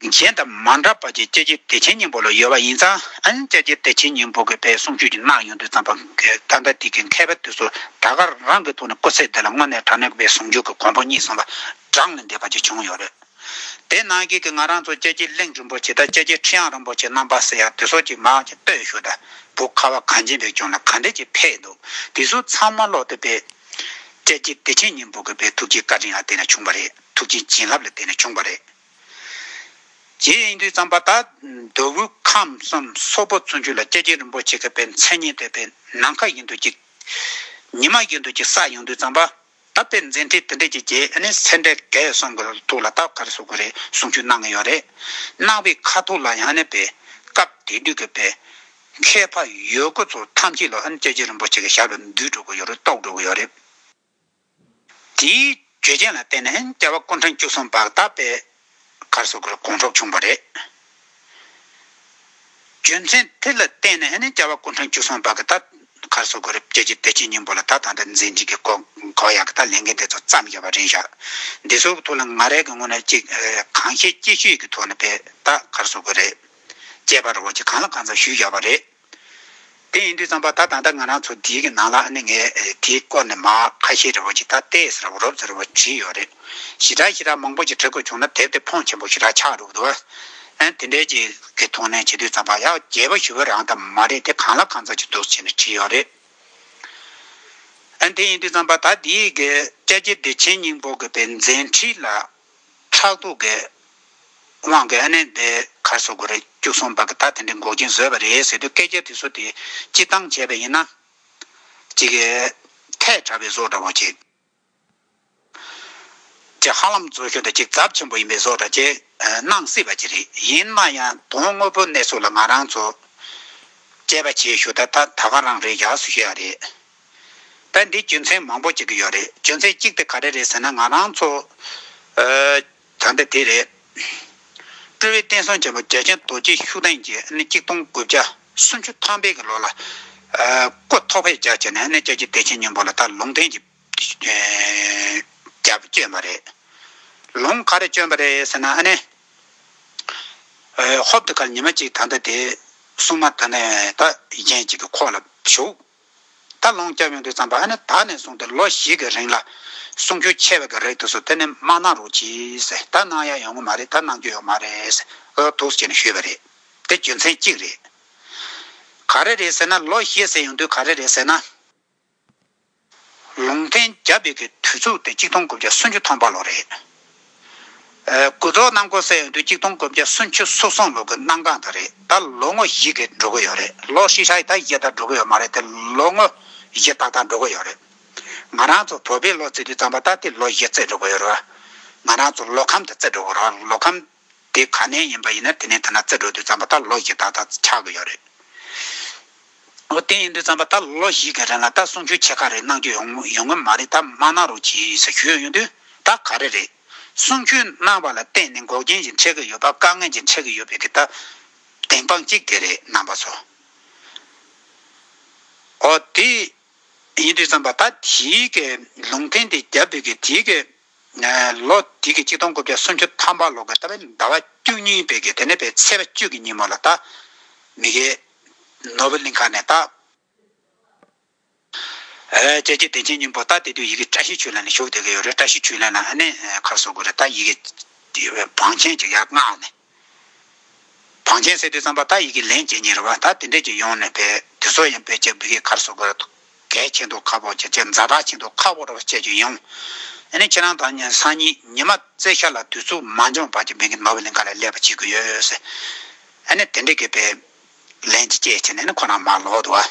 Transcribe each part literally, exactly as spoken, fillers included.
གཞན་དང་མ་འདྲ་བ་ཅིག་སྐྱབས་རྗེ་བདེ་ཆེན་སྙིང་པོ་ལ་ཡོད་པ་ཡིན་ཙང་། ཨ་ནི་སྐྱབས་རྗེ་བདེ་ཆེན་སྙིང་པོ་གིས་དཔེ་གསུང་ཆོས་ཅིག་གནང་ཡོང་དུས་ཙམ་པ། ད་ལྟ་དེ་གི་མཁས་པ་དེ་ཚོ་ད་ག་རང་གི་ཐོག་ནས་སྐུ་ཚེ་འདི་ལ་དངོས་གནས་དྲང་གནས་དཔེ་ཟུང་འཇུག་གི་གོ་འཕང་རྙེད་སོང་བ་དྲང་ནས་བསྡད་པ་ཅིག་བྱུང་ཡོད་རེད། དེ་ནང་གི་གི་ང་རང་ཚོ་སྐྱབས་རྗེ་གླིང་རིན་པོ་ཆེ་དང་སྐྱབས་རྗེ་ཁྲི་ཡང་རིན་པོ་ཆེ་རྣམ་པ་ཟེར་ཡ་དེ་ཚོ་ཅིག་མར་ཅིག་ལྟོས་ཞུ་དང་། བོད་ཁ་བ་གངས་ཅན་པའི་ལྗོངས་ལ་ག་འདྲ་ཅིག་ཕེབས་འདུག་དེ་ཚོ་ཚང་མ་ལོག་དེ་དཔེ་སྐྱབས་རྗེ་བདེ་ཆེན་སྙིང་པོ་གི་དཔེ་ཐུགས་རྗེ་བཀའ་དྲིན་ལ་བརྟེན་ནས་བྱུང་བ་རེད། ཐུགས་རྗེ་བྱིན་རླབས་ལ་བརྟེན་ནས་བྱུང་བ་རེད། དེ་ཡིན་དུས་ཙམ་པ་ད་མདོ་དབུས་ཁམས་གསུམ་སོག་པོ་བཙན་བྱོལ་ལ་སྐྱབས་རྗེ་རིན་པོ་ཆེ་གི་དཔེ་མཚན་སྙན་དེ་དཔེ་ནམ་མཁའ་བཞིན་དུ་ཅིག་ཉི་མ་བཞིན་དུ་ཅིག་གསལ་ཡོང་དུས་ཙམ་པ། ད་དཔེ་མཛད་འཕྲིན་དེ་འདྲ་ཅིག་བྱས། ཨ་ནི་སེ་འབྲས་དགེ་གསུམ་གྱི་ཐོག་ལ་ད་ག་རེ་ཟེར་དགོས་རེད། གསུང་ཆོས་གནང་གི་ཡོད་རེད། གནང་བའི་ཁ་ཐོག་ལ་ཡང་ཨ་ནི་དཔེ་སྐབས་དེ་དུས་ཀྱི་དཔེ་མཁས་པ་ཡོད་དགུ་ཚོ་ཐམས་ཅད་ལ་ཨ་ནི་སྐྱབས་རྗེ་རིན་པོ་ཆེ་གི་ཞབས་ལ་འདུད་འགྲོ་གི་ཡོད་རེད། གཏུགས་འགྲོ་གི་ཡོད་རེད། དེའི་བརྗོད་བྱ་ལ་བརྟེན་ནས་ཨ་ནི་སྐྱབས་པ་སྐུ་ཕྲེང་བཅུ་གསུམ་པ་ད་དཔེ་ག་རེ་ཟེར་དགོས་རེད། དགོངས་གྲུབ་བྱུང་བ་རེད། རྒྱུ་མཚན་དེ་ལ་བརྟེན་ནས་ཨ་ནི་སྐྱབས་པ་སྐུ་ཕྲེང་བཅུ་གསུམ་པ་གི་ད་ག་རེ་ཟེར་དགོས་རེད། སྐྱབས་རྗེ་བདེ་ཆེན་སྙིང་པོ་ལ་ད་ད་ལྟ་མཛད་འཕྲིན་གྱི་སྐོར་གོ་ཡག་གི་ད་ལས་འགན་དེ་ཚོ་བརྩམས་བཞག་པ་རེད་ཤག་འདི་ཚོ་གི་ཐོག་ལ་ང་རའི་གི་ངོས་ནས་ཅིག་ཨ་གང་ཤེས་ཅི་ཤེས་ཀྱི་ཐོག་ནས་དཔེ་ད་ག་རེ་ཟེར་དགོས་རེད། དཔྱད་པ་རེ་བ་ཅིག་གང་ལ་གང་འཚམ་ཞུས་བཞག་པ་རེད། དེ་ཡིན་དུས་ཙམ་པ་ད་ད་ལྟ་ང་རང་ཚོ་འདིའི་གི་ནང་ལ་ཨ་ནི་ངས་ཨེ་དེའི་སྐོར་ནས་མར་ཁ་ཤས་རེ་བ་ཅིག་ད་ཏོག་ཙམ་རེ་བ་རོབ་ཙམ་རེ་བ་བྲིས་ཡོད་རེད། ཞེ་དྲག་ཞེ་དྲག་མང་པོ་ཅིག་བྲི་དགོས་བྱུང་ན་དེབ་དེ་ཕོན་ཆེན་པོ་ཞེ་དྲག་ཆགས་འགྲོ་གི་འདུག་ཨ་དེ་འདྲའི་ཅིག་གི་ཐོག་ནས་བྱེད་དུས་ཙམ་པ་ཡང་རྒྱས་པ་ཞུ་བ་རང་ད་མ་རེད། དེ་གང་ལ་གང་འཚམ་ཅིག་འདུག་བྱས་ནས་བྲིས་ཡོད་རེད། ཨ་དེ་ཡིན་དུས་ཙམ་པ་ད་འདིའི་གི་སྐྱབས་རྗེ་བདེ་ཆེན་སྙིང་པོ་གི་དཔེ་མཛད་འཕྲིན་ལ་ཕྲག་དོག་གི་དབང་གིས་ཨ་ནི་དེ་ག་རེ་ཟེར་དགོས་རེད། བཅུ་གསུམ་པ་གི་ད་དེ་འདྲའི་འགོག་རྐྱེན་བཟོས་པ་རེད་ཟེར་དུས་སྐད་ཆ་དེ་ཚོ་དེ་སྤྱིར་བཏང་བྱས་པ་ཡིན་ན་ཅིག་གི་ཐལ་དྲགས་པའི་བཟོ་འདྲ་བོ་ཅིག་ཅིག་ཧ་ལམ་བཟོ་ཤོས་དང་ཅིག་ཚབས་ཆེན་པོ་ཡིན་པའི་བཟོ་འདྲ་ཅིག་གནང་སྲིད་པ་ཅིག་རེད། ཡིན་ན་ཡང་དོན་དངོས་པོ་གནས་ཚུལ་ལ་ང་རང་ཚོ་དཔྱད་པ་བྱེད་ཞུ་ད་ད་ད་ག་རང་རེད་ཡག་སུ་ཤེས་ཡ་རེད། ད་འདི་རྒྱུ་མཚན་མང་པོ་ཅིག་གི་ཡོད་རེད། རྒྱུ་མཚན་གཅིག་དེ་ག་རེ་རེད་ཟེར་ན་ང་རང་ཚོ་ཨ་ད་ལྟ་དེ་རེད། སྤྲུལ་པའི་བསྟན་སྲུང་ཆེན་པོ་རྒྱལ་ཆེན་རྡོ་རྗེ་ཤུགས་ལྡན་གྱིས་ནི་གཅིག་སྟོང་དགུ་བརྒྱ་སུམ་ཅུ་ཐམ་པའི་གི་ལོ་ལ་ཨ་སྐུ་ཐོག་ཕེབས་རྒྱ་ཆེ་ནས་ནི་སྐྱབས་རྗེ་བདེ་ཆེན་སྙིང་པོ་ལ་ད་ལུང་བསྟན་གྱི་ཨ་རྒྱབ་བསྐྱོན་པ་རེད། ལུང་ག་རེ་བསྐྱོན་པ་རེད་ཟེར་ན་ཨ་ནི་ཨ་ཧོབ་ཏེ་ཁར་ཉི་མ་གཅིག་ད་ལྟ་དེ་སྲུང་མ་ད་ནས་ད་གཞན་གཅིག་གི་ཁོག་ལ་ཞུགས། ད་ལུང་སྐྱབས་ཡོང་དུས་ཙམ་པ་ཨ་ནི་ད་ནས་བཟུང་སྟེ་ལོ་བཞི་གི་རིང་ལ་གསུང་ཆོས་ཆེ་བའི་གི་རིགས་དེ་ཚོ་དེ་ནས་མ་གནང་རོགས་གྱིས་ཟེར། ད་གནང་ཡ་ཡོང་གི་མ་རེད། ད་གནང་རྒྱུ་ཡོད་མ་རེད་ཟེར། ཨོ་འདུག་སེ་བྱས་ནས་ཞུས་པ་རེད། དེ་རྒྱུ་མཚན་གཅིག་རེད། ག་རེ་རེད་ཟེར་ན་ལོ་བཞི་ཟེར་ཡོང་དུས་ག་རེ་རེད་ཟེར་ན། ལུང་བསྟན་བརྒྱབ་པའི་གི་དུས་ཚོད་དེ་གཅིག་སྟོང་དགུ་བརྒྱ་སུམ་ཅུ་ཐམ་པ་ལོ་རེད། ཨ་འགོ་ཚུགས་གནང་སྐོར་ཟེར་ཡོང་དུས་གཅིག་སྟོང་དགུ་བརྒྱ་སུམ་ཅུ་སོ་གསུམ་ལོ་གི་གནམ་གང་ད་རེད། ད་ལོ་ངོ་བཞི་གི་འགྲོ་གི་ཡོད་རེད། ལོ་ཧྲིལ་ཧྲལ་ད་བཞི་ད་འགྲོ་གི་ཡོད་མ་རེད་དེ། ལོ་ངོ་བཞི་ཏག་ཏག་འགྲོ་གི་ཡོད་རེད། ང་རང་ཚོ་བོད་པའི་ལོ་བརྩི་དུས་ཙམ་པ་ད་དེ་ལོ་བཞི་བརྩི་འགྲོ་གི་ཡོད་རེད། ང་རང་ཚོ་ལོ་ཁམས་དེ་བརྩི་འགྲོ་གི་རེད། ལོ་ཁམས་དེ་ག་ནས་ཡིན་པ་ཡིན་ན་དེ་ནས་ད་ན་བརྩི་འགྲོ་དུས་ཙམ་པ་ད་ལོ་བཞི་ཏག་ཏག་ཆགས་གི་ཡོད་རེད། འོ་དེ་ཡིན་དུས་ཙམ་པ་ད་ལོ་བཞི་གི་རིང་ལ་ད་གསུང་ཆོས་ཆེ་ཁག་རེ་གནང་རྒྱུ་ཡོང་ཡོང་གི་མ་རེད། ད་མ་གནང་རོགས་གྱིས་ཟེར་ཞུས་ཡོང་དུས་ད་ག་རེ་རེད། གསུང་ཆོས་གནང་བ་ལ་བརྟེན་ནས་འགོག་རྐྱེན་ཞིག་འཕྲད་ཀྱི་ཡོད་པ། དཀའ་ངལ་ཞིག་འཕྲད་ཀྱི་ཡོད་པའི་གི་ད་བདེན་དཔང་གཅིག་དེ་རེད་རྣམ་པ་ཚོ། འོ་དེ་ཡིན་དུས་ཙམ་པ་ད་དེའི་གི་ལུང་བསྟན་དེ་བརྒྱབ་པའི་གི་དེའི་གི་ལོ་དེ་གི་གཅིག་སྟོང་དགུ་བརྒྱ་སུམ་ཅུ་ཐམ་པ་ལོ་གི་ཟླ་བ་ཟླ་བ་བཅུ་གཉིས་པའི་གི་དེ་ནས་པའི་ཚེས་པ་བཅུ་གི་ཉིན་མོ་ལ་ད་མི་གི་ནོར་བུ་གླིང་ཁ་ནས་ད་ཨ་སྐྱབས་རྗེ་བདེ་ཆེན་སྙིང་པོ་ད་དེ་དུས་ཡི་གེ་བཀྲ་ཤིས་ཆོས་གླིང་ལ་བཞུགས་བསྡད་ཀྱི་ཡོད་རེད། བཀྲ་ཤིས་ཆོས་གླིང་ལ་ཨ་ནི་ག་རེ་ཟེར་དགོས་རེད། ད་ཡི་གེ་བང་ཆེན་ཅིག་ཡར་མངགས་ནས། བང་ཆེན་ཟེར་དུས་ཙམ་པ་ད་ཡི་གེ་ལན་བྱེད་མཁན་རེད་བ། ད་དེ་འདྲས་ཅིག་ཡོང་ནས་པའི་དེ་ཚོ་ཡང་པའི་ཅིག་བི་གེ་ག་རེ་ཟེར་དགོས་རེད། གལ་ཆེན་པོ་ཁག་པོ་ཅིག་ཅིག་ཛ་དྲག་ཆེན་པོ་ཁག་པོ་རེད་བ། བྱས་ཅིག་ཡོང་། ཨ་ནི་ཁྱེད་རང་དང་སང་ཉིན་ཉི་མ་རྩེ་ཤར་ལ་དུས་ཚོད་མ་འབྱུང་བར་གྱི་མི་གི་ནོར་བུ་གླིང་ཁ་ལ་སླེབས་པ་བྱེད་དགོས་ཡོད་ཟེར། ཨ་ནི་དེ་འདྲས་ཀྱི་པའི་ལན་ཅིག་སྐྱེལ་བྱས་ནས་ཨ་ནི་ཁོ་རང་མར་ལོག་འདུག་བ།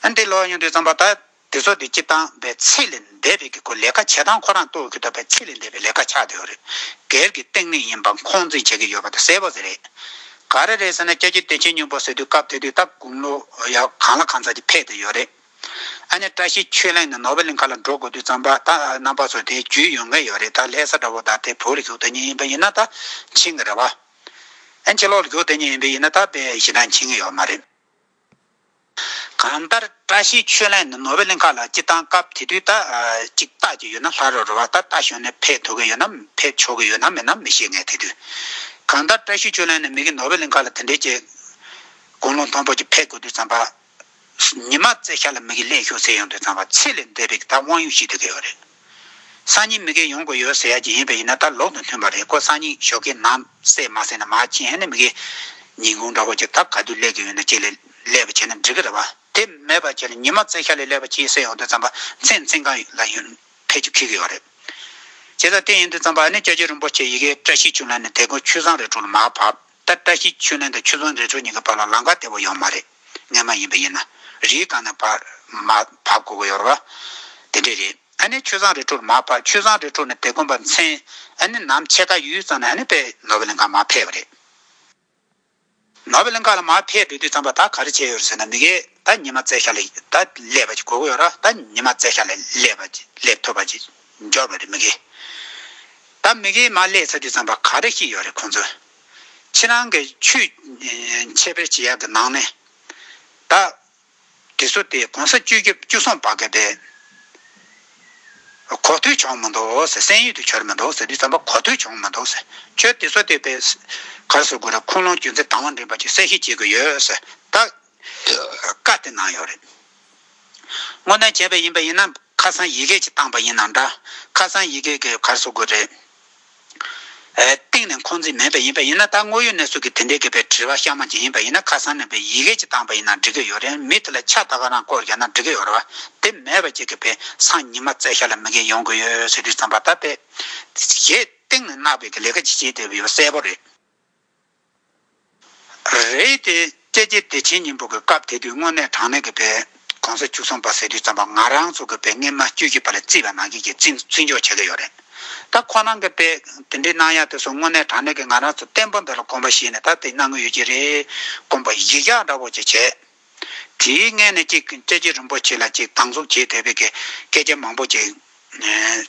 ཨ་ནི་དེ་ལོག་ཡོང་དུས་ཙམ་པ་ད། དེ་ཚོ་དེ་སྤྱིར་བཏང་པའི་ཚད་ལས་འདས་པའི་གི་ཁོ་ལས་ཀ་བྱེད་སྟངས་ཁོ་རང་རྟོགས་ཀྱི་ད་པའི་ཚད་ལས་འདས་པའི་ལས་ཀ་ཆགས་བསྡད་ཡོད་རེད། སྒེར་གྱི་བཏང་སྙོམས་ཡིན་པ་འཁོན་འཛིན་བྱེད་ཀྱི་ཡོད་པ་དེ་གསལ་པོ་ཟེར་རེད། ག་རེ་རེད་ཟེར་ན་སྐྱབས་རྗེ་བདེ་ཆེན་སྙིང་པོ་ཟེར་དུས་སྐབས་དེ་དུས་ད་དགུང་ལོ་ཡ་གང་ལ་གང་འཚམ་ཅིག་ཕེབས་བསྡད་ཡོད་རེད། ཨ་ནི་བཀྲ་ཤིས་ཆོས་གླིང་ནས་ནོར་བུ་གླིང་ཁ་ལ་འགྲོ་དགོས་དུས་ཙམ་པ་ད་རྣམ་པ་ཚོ་དེ་རྒྱུས་ཡོང་གི་ཡོད་རེད། ད་ལྷ་ས་འདྲ་བོ་ད་དེ་བོད་ལ་བཞུགས་བསྡད་མཁན་ཡིན་པ་ཡིན་ན་ད་ཕྱིན་གི་རེད་བ། ཨ་ཕྱི་ལོགས་ལ་བཞུགས་བསྡད་མཁན་ཡིན་པ་ཡིན་ན་ད་དཔེ་ཞེ་དྲག་ཕྱིན་གི་ཡོད་མ་རེད། གང་ལྟར་བཀྲ་ཤིས་ཆོས་གླིང་ནས་ནོར་བུ་གླིང་ཁ་ལ་སྤྱིར་བཏང་སྐབས་དེ་དུས་ད་ཨ་གཅིག་རྟགས་ཅིག་ཡོད་ན་ལྷ་རོ་རེད་བ། ད་རྟ་ཞོན་ནས་ཕེབས་ཐུབ་ཀྱི་ཡོད་ན་ཕེབས་ཆོག་གི་ཡོད་ན་མེད་ན་མི་ཤེས། ངས་དེ་དུས་ གང་ལྟར་བཀྲ་ཤིས་ཆོས་གླིང་ནས་མི་གི་ནོར་བུ་གླིང་ཁ་ལ་དེ་འདྲའི་ཅིག་དགུང་ལོ་མཐོན་པོ་ཅིག་ཕེབས་དགོས་དུས་ཙམ་པ། ཉི་མ་རྩེ་ཤར་ལ་མི་གི་སླེབས་ཤོག་ཟེར་ཡོང་དུས་ཙམ་པ་ཚེ་ལས་འདས་པའི་ད་དབང་ཡོད་ཤེས་བསྡད་ཀྱི་ཡོད་རེད། སང་ཉིན་མི་གི་ཡོང་དགོས་ཡོད་ཟེར་ཡ་ཅིག་ཡིན་པ་ཡིན་ན་ད་ལོག་ཏུ་མཐུན་པ་རེད། ཁོ་སང་ཉིན་ཞོགས་ཀས་ནམ་གསལ་མ་གསལ་ན་མར་ཕྱིན་ཨ་ནི་མི་གི་ཉིན་གུང་འདྲ་པོ་ཅིག་ད་ག་དུས་སླེབས་ཀྱི་ཡོད་ན་ཅིག་ལས་སླེབས་པ་བྱས་ན་འགྲིག་གི་རེད་བ། དེ་མེད་པ་བྱས་ན་ཉི་མ་རྩེ་ཤར་ལ་སླེབས་པ་ཅིག་ཟེར་ཡོང་དུས་ཙམ་པ་མཚན་མཚན་གང་ལ་ཡོད་ཕལ་ཆེར་འཁེལ་གྱི་ཡོད་རེད། བྱས་ཙང་དེ་ཡིན་དུས་ཙམ་པ་ཨ་ནི་སྐྱབས་རྗེ་རིན་པོ་ཆེ་ཡི་གེ་བཀྲ་ཤིས་ཆོས་གླིང་ནས་དེ་སྒོ་ཆོས་བཟང་རི་ཁྲོད་ལ་མར་བབས། ད་བཀྲ་ཤིས་ཆོས་གླིང་དང་ཆོས་བཟང་རི་ཁྲོད་གཉིས་ཀྱི་བར་ལ་ལམ་ཁ་བདེ་པོ་ཡོད་མ་རེད། སྔོན་མ་ཡིན་པ་ཡིན་ན་རིའི་སྒང་ནས་བབས་མར་བབས་དགོས་ཀྱི་ཡོད་རེད་བ། དེ་འདྲས་རེད། ཨ་ནི་ཆོས་བཟང་རི་ཁྲོད་ལ་མར་བབས། ཆོས་བཟང་རི་ཁྲོད་ནས་དེ་དགོན་པ་མཚན་ཨ་ནི་ནམ་ཕྱེད་ཀ་ཡུལ་ཙམ་ནས་ཨ་ནི་དཔེ་ནོར་བུ་གླིང་ཁ་མར་ཕེབས་པ་རེད། ནོར་བུ་གླིང་ཁ་ལ་མར་ཕེབས་འགྲོ་དུས་ཙམ་པ་ད་ག་རེ་བྱས་ཡོད་རེད་ཟེར་ན་མི་གིས་ད་ཉི་མ་རྩེ་ཤར་ལ་ད་སླེབས་པ་ཅིག་དགོས་ཀྱི་ཡོད་ར། ད་ཉི་མ་རྩེ་ཤར་ལ་སླེབས་པ་ཅིག་སླེབས་ཐུབ་པ་ཅིག་འབྱོར་བ་རེད་མི་གིས། ད་མི་གིས་མར་སླེབས་ཚར་དུས་ཙམ་པ་ག་རེ་ཤེས་ཡོད་རེད་ཁོང་ཚོས། ཁྱེད་རང་གི་ཆོས་འཆད་སྤེལ་བྱེད་ཡག་གི་ནང་ནས་ད། དེ་ཚོ་དེ་གོང་ས་བཅུ་བཅུ་གསུམ་པ་གི་དེ་གོ་ཐོས་བྱུང་མི་འདུག་ཟེར། གསན་ཡུལ་དུ་གྱུར་མི་འདུག་ཟེར་དུས་ཙམ་པ་གོ་ཐོས་བྱུང་མི་འདུག་ཟེར། ཁྱོད་དེ་ཚོ་དེ་དཔེ་ག་རེ་ཟེར་དགོས་རེད། ཁུངས་ལུང་རྒྱུ་མཚན་དང་པོ་འདྲེན་པ་ཅིག་གསལ་བཤད་བྱེད་དགོས་ཡོད་ཟེར། ད་བཀའ་དེ་གནང་ཡོད་རེད། དངོས་གནས་བྱས་པ་ཡིན་པ་ཡིན་ན་ཁ་སང་ཡི་གེ་ཅིག་བཏང་པ་ཡིན་ན་འདྲ། ཁ་སང་ཡི་གེ་གི་ག་རེ་ཟེར་དགོས་རེད། ཨེ། གཏིང་ནས་འཁོན་འཛིན་མེད་པ་ཡིན་པ་ཡིན་ན་ད་དངོས་ཡོད་གནས་ཚུལ་གྱི་དེ་འདྲའི་གི་དཔེ་དྲི་བ་གཤའ་མ་ཅིག་ཡིན་པ་ཡིན་ན་ཁ་སང་ནས་དཔེ་ཡི་གེ་ཅིག་བཏང་པ་ཡིན་ན་འགྲིག་གི་ཡོད་རེད། མི་དེ་ལ་ཕྱག་ད་ག་རང་བསྐོར་བཞག་ན་འགྲིག་གི་ཡོད་རེད་བ། དེ་མེད་པ་ཅིག་གི་དཔེ་སང་ཉི་མ་རྩེ་ཤར་ལ་མི་གིས་ཡོང་གི་ཡོད་ཟེར་དུས་ཙམ་པ་ད་དཔེ་གཞས་གཏིང་ནས་བརྣག་པའི་གི་ལས་ཀ་ཅིག་བྱེད་བསྡད་པ་ཡོད་གསལ་པོ་རེད། རེད་དེ། སྐྱབས་རྗེ་བདེ་ཆེན་སྙིང་པོ་གི་སྐབས་དེ་དུས་དངོས་གནས་དྲང་གནས་ཀྱི་དཔེ་གོང་ས་བཅུ་གསུམ་པ་ཟེར་དུས་ཙམ་པ་ང་རང་ཚོ་གི་དཔེ་སྔོན་མ་བཅུ་བཞི་པ་ལ་བརྩིས་པ་ནང་བཞིན་གྱི་བརྩི་བརྩི་འཇོག་བྱེད་ཀྱི་ཡོད་རེད། ད་ཁོ་རང་གི་དཔེ་དེ་འདྲའི་གནང་ཡག་དེ་ཚོ་དངོས་གནས་དྲང་གནས་ཀྱི་ང་རང་ཚོ་བསྟན་པ་འདི་ལ་དགོངས་པ་བཞེས་ནས་ད་དེ་གནང་གི་ཡོད་ཀྱི་རེད། དགོངས་པ་བཞེས་ཡག་འདྲ་པོ་ཅིག་བྱས། དེའི་སྔོན་ནས་ཅིག་སྐྱབས་རྗེ་རིན་པོ་ཆེ་ལ་ཅིག་སྡང་ཟུག་བྱས་བསྡད་པའི་གི་སྐད་ཆ་མང་པོ་ཅིག་